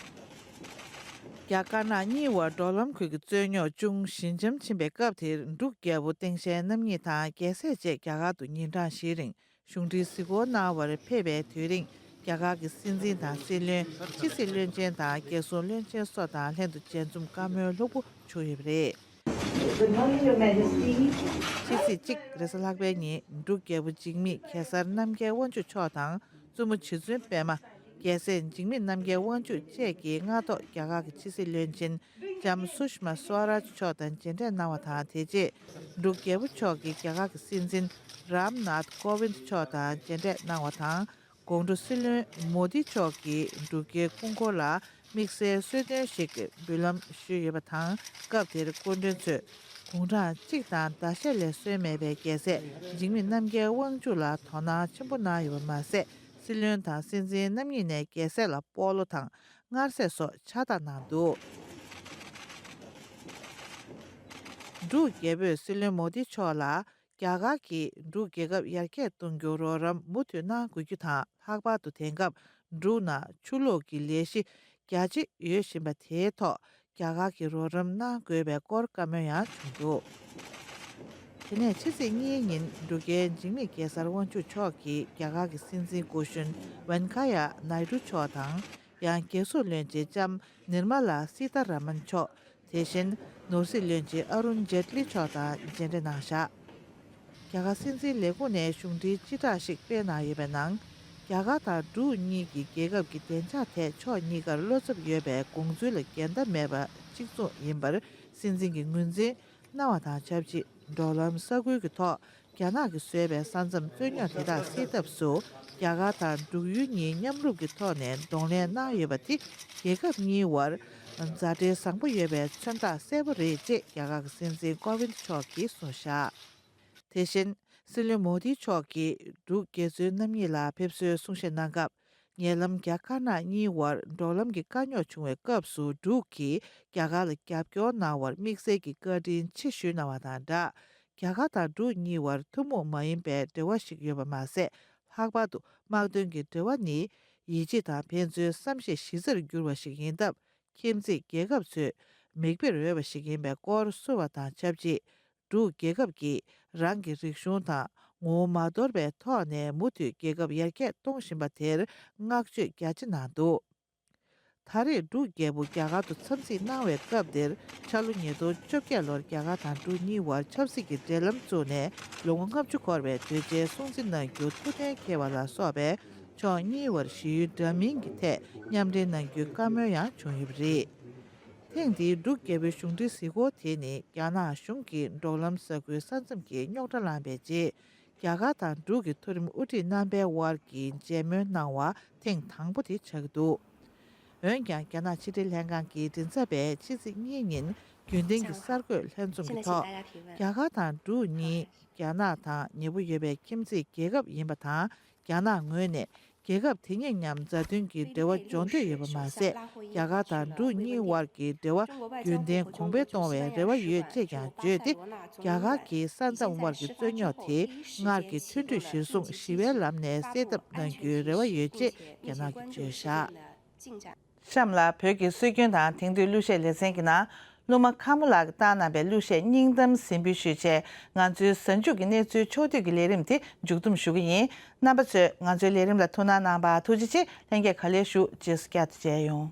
རྒྱ་དཀར་ནག་གཉིས་དབར་འབྲོག་ལམ་ཁུལ་གྱི་རྩོད་རྙོག་ཅུང་ཞི་འཇམ་ཕྱིན་པའི་སྐབས་དེར། འབྲུག་རྒྱལ་པོ་སྟེང་ཞལ་རྣམ་གཉིས་དང་རྒྱལ་སྲས་བཅས་རྒྱ་གར་དུ་ཉིན་གྲངས་བཞིའི་རིང་གཞུང་འབྲེལ་གཟིགས་སྐོར་གནང་བར་ཕེབས་པའི་དུས་རིང་། རྒྱ་གར་གྱི་སྲིད་འཛིན་དང་སྲིད་བློན། ཕྱི་སྲིད་བློན་ཆེན་དང་རྒྱལ་སྲུང་བློན་ཆེན་སོགས་དང་ལྷན་དུ་མཇལ་འཛོམས་བཀའ་མོལ་ལྷུག་པོ་བྱུང་ཡོད་པ་རེད། Good morning, Your Majesty. ཕྱི་ཚེས་གཅིག་རེས་གཟའ་ལྷག་པའི་ཉིན་འབྲུག་རྒྱལ་པོ་འཇིགས་མེད་གེ་སར་རྣམ་རྒྱལ་དབང་ཕྱུག་མཆོག་དང་། བཙུན་མོ་རྗེ་བཙུན་པད་མ། རྒྱལ་སྲས་འཇིགས་མེད་རྣམ་རྒྱལ་དབང་ཕྱུག་བཅས་ཀྱི་མངའ་ཐོག་རྒྱ་གར་གྱི་ཕྱི་སྲིད་བློན་ཆེན་ལྕམ་སུཤ་མ་སུ་ཝ་རཱཇ་མཆོག་དང་མཇལ་འཕྲད་གནང་བ་དང་། དེ་རྗེས་འབྲུག་རྒྱལ་པོ་མཆོག་གིས་རྒྱ་གར་གྱི་སྲིད་འཛིན་རམ་ནཱཐ་ཀོ་ཝིན་མཆོག་དང་མཇལ་འཕྲད་གནང་བ་དང་། དགོང་དྲོ་སྲིད་བློན་མོ་དི་མཆོག་གིས་འབྲུག་རྒྱལ་སྐུ་འཁོར་ལ་དམིགས་བསལ་གསོལ་སྟོན་ཞིག་འབུལ་ལམ་ཞུས་ཡོད་པ་དང་། སྐབས་དེར་སྐུ་མགྲོན་ཚོས་དགུང་གྲངས་གཅིག་དང་ཟླ་ཤས་ལས་སོན་མེད་པའི་རྒྱལ་སྲས་འཇིགས་མེད་རྣམ་རྒྱལ་དབང་ཕྱུག་ལ་དོ་སྣང་ཆེན་པོ་གནང་ཡོད་པ་མ་ཟད། སྲིད་བློན་དང་སྲིད་འཛིན་རྣམ་གཉིས་ནས་རྒྱལ་སྲས་ལ་སྤོ་ལོ་དང་མངར་ཟས་སོགས་ཕྱག་རྟགས་གནང་འདུག་འབྲུག་རྒྱལ་པོས་སྲིད་བློན་མོ་དི་མཆོག་ལ། རྒྱ་གར་གྱིས་འབྲུག་རྒྱལ་ཁབ་ཡར་རྒྱས་གཏོང་རྒྱུར་རོགས་རམ་མུ་མཐུད་གནང་དགོས་རྒྱུ་དང་། ལྷག་པར་དུ་དེང་སྐབས་འབྲུག་ནང་ཆུ་ལོག་གི་ལས་གཞི་རྒྱ་ཆེ་ཡོད་བཞིན་པ་དེའི་ཐོག་རྒྱ་གར་གྱིས་རོགས་རམ་གནང་དགོས་པའི་སྐོར་བཀའ་མོལ་ཡང་བྱུང་འདུག་དེ་ནས་ཕྱི་ཚེས་གཉིས་ཉིན་འབྲུག་རྒྱལ་འཇིགས་མེད་གེ་སར་དབང་ཕྱུག་མཆོག་གིས་རྒྱ་གར་གྱི་སྲིད་འཛིན་སྐུ་གཞོན་ཝེན་ཁ་ཡ་ནཱི་ཌུ་མཆོག་དང་། ཡང་རྒྱལ་སྲུང་བློན་ཆེན་ལྕམ་ནིར་མ་ལ་སི་ཐ་ར་མན་མཆོག་དེ་བཞིན་ནོར་སྲིད་བློན་ཆེན་ཨ་རུན་ཇེ་ཏི་ལི་མཆོག་དང་མཇལ་འཕྲད་གནང་བཞག་རྒྱ་གར་སྲིད་འཛིན་ལས་ཁུངས་ནས་གཞུང་འབྲེལ་སྤྱི་བསྒྲགས་ཤིག་སྤེལ་གནང་ཡོད་པའི་ནང་། རྒྱ་གར་དང་འབྲུག་གཉིས་ཀྱི་རྒྱལ་ཁབ་ཀྱི་བདེ་འཇགས་ཐད་ཕྱོགས་གཉིས་ཀར་བློ་འཚབ་ཡོད་པའི་དགོངས་ཚུལ་ལ་འགལ་ཟླ་མེད་པ་གཅིག་མཚུངས་ཡིན་པར་སྲིད་འཛིན་གྱིས་ངོས་འཛིན་གནང་བ་དང་ཆབས་ཅིག་འབྲོག་ལམ་ས་ཁུལ་གྱི་ཐོག་རྒྱ་ནག་གིས་བཟོས་པའི་ས་མཚམས་རྩོད་རྙོག་དེ་དག་སེལ་ཐབས་སུ། རྒྱ་གར་དང་འབྲུག་ཡུལ་གཉིས་མཉམ་རུབ་ཀྱི་ཐོག་ནས་གདོང་ལེན་གནང་ཡོད་པ་དེ། རྒྱལ་ཁབ་གཉིས་དབར་མཛའ་འབྲེལ་བཟང་པོ་ཡོད་པའི་མཚོན་རྟགས་གསལ་པོ་རེད་ཅེས་རྒྱ་གར་གྱི་སྲིད་འཛིན་ཀོ་ཝིན་མཆོག་གིས་གསུངས་བཞག་དེ་བཞིན། སྲིད་བློན་མོ་དི་མཆོག་གིས་འབྲུག་རྒྱལ་བཙུན་རྣམ་གཉིས་ལ་ཕེབས་བསུའི་གསུང་བཤད་གནང་སྐབས། ཉེ་ལམ་རྒྱ་དཀར་ནག་གཉིས་དབར་འབྲོག་ལམ་གྱི་དཀའ་རྙོག་བྱུང་བའི་སྐབས་སུ། འབྲུག་གིས་རྒྱ་གར་ལ་རྒྱབ་སྐྱོར་གནང་བར་དམིགས་བསལ་གྱི་བཀའ་དྲིན་ཆེ་ཞུས་གནང་བ་དང་སྦྲགས། རྒྱ་གར་དང་འབྲུག་གཉིས་དབར་ཐུན་མོང་མ་ཡིན་པའི་འབྲེལ་བ་ཞིག་ཡོད་པ་མ་ཟད། ལྷག་པར་དུ་དམག་དོན་གྱི་འབྲེལ་བ་ནི་ཡིད་ཆེས་དང་ཕན་ཚུན་བསམ་ཤེས་གཞི་རྩར་གྱུར་བ་ཞིག་ཡིན་སྟབས། ཁྱིམ་མཚེས་རྒྱལ་ཁབ་ཚོས་མིག་དཔེར་འོས་པ་ཞིག་ཡིན་པའི་སྐོར་གསུངས་བ་དང་ཆབས་ཅིག་འབྲུག་རྒྱལ་ཁབ་ཀྱིས་རང་གི་རིག་གཞུང་དང་ངོ་བོ་མ་འདོར་བའི་ཐོག་ནས་མུ་མཐུད་རྒྱལ་ཁབ་ཡར་རྒྱས་གཏོང་བཞིན་པ་དེར་བསྔགས་བརྗོད་རྒྱ་ཆེ་གནང་འདུག་ད་རེས་འབྲུག་རྒྱལ་པོ་རྒྱ་གར་དུ་འཚམས་གཟིགས་གནང་བའི་སྐབས་དེར། འཆར་ལོ་ཉིས་སྟོང་བཅོ་བརྒྱད་ལོར་རྒྱ་གར་དང་འབྲུག་གཉིས་དབར་ཆབ་སྲིད་ཀྱི་འབྲེལ་ལམ་བཙུགས་ནས་ལོ་ངོ་ལྔ་བཅུ་འཁོར་བའི་དུས་ཆེན་སྲུང་བརྩི་གནང་རྒྱུ་ཐུགས་གཏན་འཁེལ་བ་ལ་སོགས་པའི་ཕྱོགས་གཉིས་དབར་ཞི་ཡུལ་འདྲ་མིན་གྱི་ཐད་མཉམ་འབྲེལ་གནང་རྒྱུའི་བཀའ་མོལ་ཡང་བྱུང་ཡོད་པ་རེད། ཐེངས་འདིའི་འབྲུག་རྒྱལ་པོའི་གཞུང་འབྲེལ་གཟིགས་སྐོར་དེ་ནི། རྒྱ་ནག་གཞུང་གིས་འབྲོག་ལམ་ས་ཁུལ་ས་མཚམས་ཀྱི་རྙོག་དྲ་བསླངས་པའི་རྗེས། རྒྱ་གར་དང་འབྲུག་གི་མཐོ་རིམ་དབུ་ཁྲིད་རྣམ་པའི་དབར་གྱི་མཇལ་མོལ་གནང་བ་ཐེངས་དང་པོ་དེ་ཆགས་ཀྱི་འདུག་འོན་ཀྱང་། རྒྱ་ནག་ཕྱི་འབྲེལ་ལྷན་ཁང་གི་མགྲིན་ཚབ་པས་ཕྱི་ཚེས་གཉིས་ཉིན་རྒྱུན་ལྡན་གྱི་གསར་འགོད་ལྷན་འཛོམས་ཀྱི་ཐོག་རྒྱ་གར་དང་འབྲུག་གཉིས་རྒྱ་ནག་དང་ཉེ་པོ་ཡོད་པའི་ཁྱིམ་མཚེས་རྒྱལ་ཁབ་ཡིན་པ་དང་། རྒྱ་ནག་ངོས་ནས་རྒྱལ་ཁབ་དེ་གཉིས་མཉམ་མཛའ་མཐུན་གྱི་འབྲེལ་བ་སྦྱོང་འདོད་ཡོད་པ་མ་ཟད། རྒྱ་གར་དང་འབྲུག་གཉིས་དབར་གྱི་འབྲེལ་བ་རྒྱུན་ལྡན་གོང་འཕེལ་གཏོང་བའི་རེ་བ་ཡོད་ཅེས་ཀྱང་བརྗོད་དེ། རྒྱ་གར་གྱི་ས་མཚམས་དབར་གྱི་རྩོད་རྙོག་དེ་སྔར་གྱི་མཐུན་གྲོས་གཞིར་བཟུང་ཞི་བའི་ལམ་ནས་སེལ་ཐབས་གནང་རྒྱུའི་རེ་བ་ཡོད་ཅེས་རྒྱ་ནག་གིས་བརྗོད་བཞག་གཤམ་ལ་བོད་ཀྱི་སྲོལ་རྒྱུན་དང་དེང་དུས་གླུ་གཞས་ལེ་ཚན་གྱི་ནང་། སློབ་མ་ཁ་མོ་ལགས་ཀྱིས་བཏང་གནང་བའི་གླུ་གཞས་སྙིང་གཏམ་གཟིགས་འབུལ་ཞུས་བྱས། ང་ཚོའི་གཟའ་མཇུག་གི་གནས་ཚུལ་ཕྱོགས་བསྡུས་ཀྱི་ལས་རིམ་དེ་མཇུག་བསྡོམས་ཞུ་གི་ཡིན། རྣམ་པ་ཚོས་ང་ཚོའི་ལས་རིམ་ལ་ཐུགས་སྣང་གནང་བར་ཐུགས་རྗེ་ཆེ། ལྷན་རྒྱས་ག་ལེར་ཞུ། རྗེས་སུ་བསྐྱར་དུ་མཇལ་ཡོང་།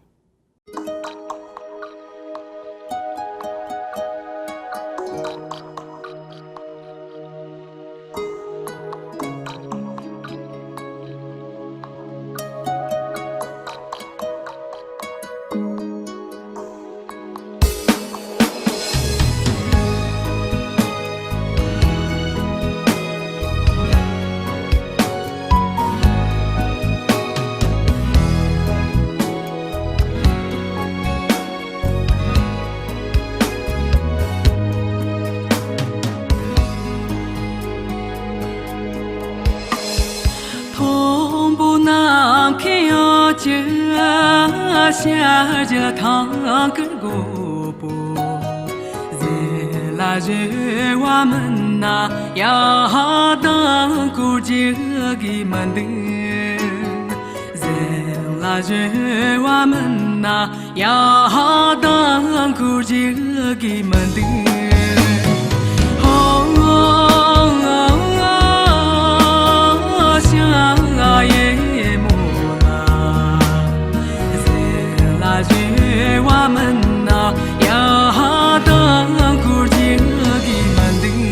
མཐོན་པོ་ནམ་མཁའི་དབྱིངས་ཀྱི་ཞལ་གྱི་ཐང་གི་སྒོ་པོ། གཟན་ལ་ཞུ་བ་མིན་ན་ཡར་ལྡང་སྐོར་རྒྱུག་གི་མི་འདུག་གཟན་ལ་ཞུ་བ་མིན་ན་ཡར་ལྡང་སྐོར་རྒྱུག་གི་མི་འདུག་ཧོ། ཞིང་ཡེ་མོ་ལ། གཟན་ལ་ཞུ་བ་མིན་ན་ཡར་ལྡང་སྐོར་རྒྱུག་གི་མི་འདུག་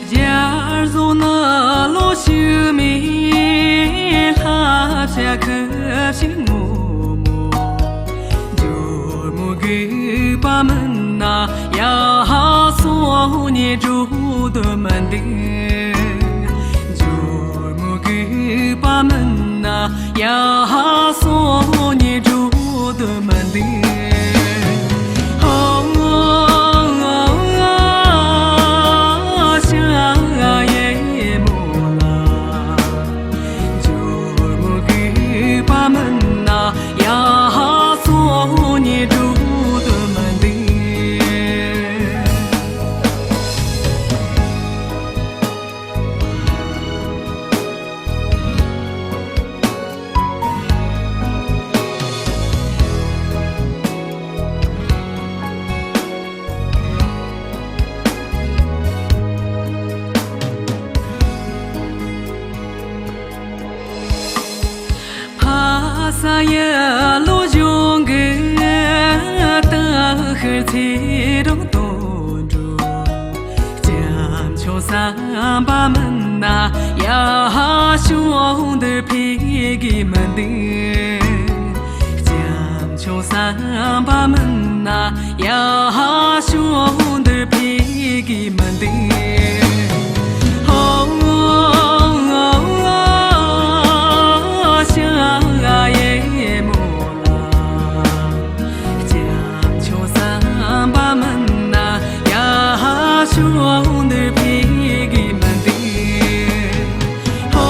རྒྱལ་བཟང་ནང་ལོ་ཕྱུག་མའི་ལྷ་བྱ་ཁུ་བྱུག་ངོ་མོ། ཇོ་མོ་སྒུག་པ་མིན་ན་ཡར་སོང་ནས་འགྲོ་འདོད་མི་འདུག་ཇོ་མོ་སྒུག་པ་མིན་ན་ཡར་སོང་ནས་འགྲོ་འདོད་མི་འདུག་ཧོ། ཞིང་ཡེ་མོ་ལ། ཇོ་མོ་སྒུག་པ་མིན་ན་ཡར་སོང་ནས་འགྲོ་འདོད་མི་འདུག་ཕ་ས་ཡི་ལོ་གཞོན་གི་ཏི་ཤིར་ཚེ་རིང་དོན་འགྲུབ། སྐྱབས་མཆོག་བསམ་པ་མིན་ན་ཡར་ཕྱོགས་འདིར་ཕེབས་གི་མི་འདུག་སྐྱབས་མཆོག་བསམ་པ་མིན་ན་ཡར་ཕྱོགས་འདིར་ཕེབས་གི་མི་འདུག་ཧོ། ཞིང་ཡེ་མོ་ལ། སྐྱབས་མཆོག་བསམ་པ་མིན་ན་ཡར་ཕྱོགས་འདིར་ཕེབས་གི་མི་འདུག་ཧོ།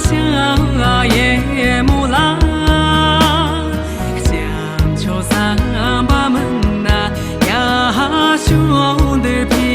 ཞིང་ཡེ་མོ་ལ། སྐྱབས་མཆོག་བསམ་པ་མིན་ན་ཡར་ཕྱོགས་འདིར་ཕེབས།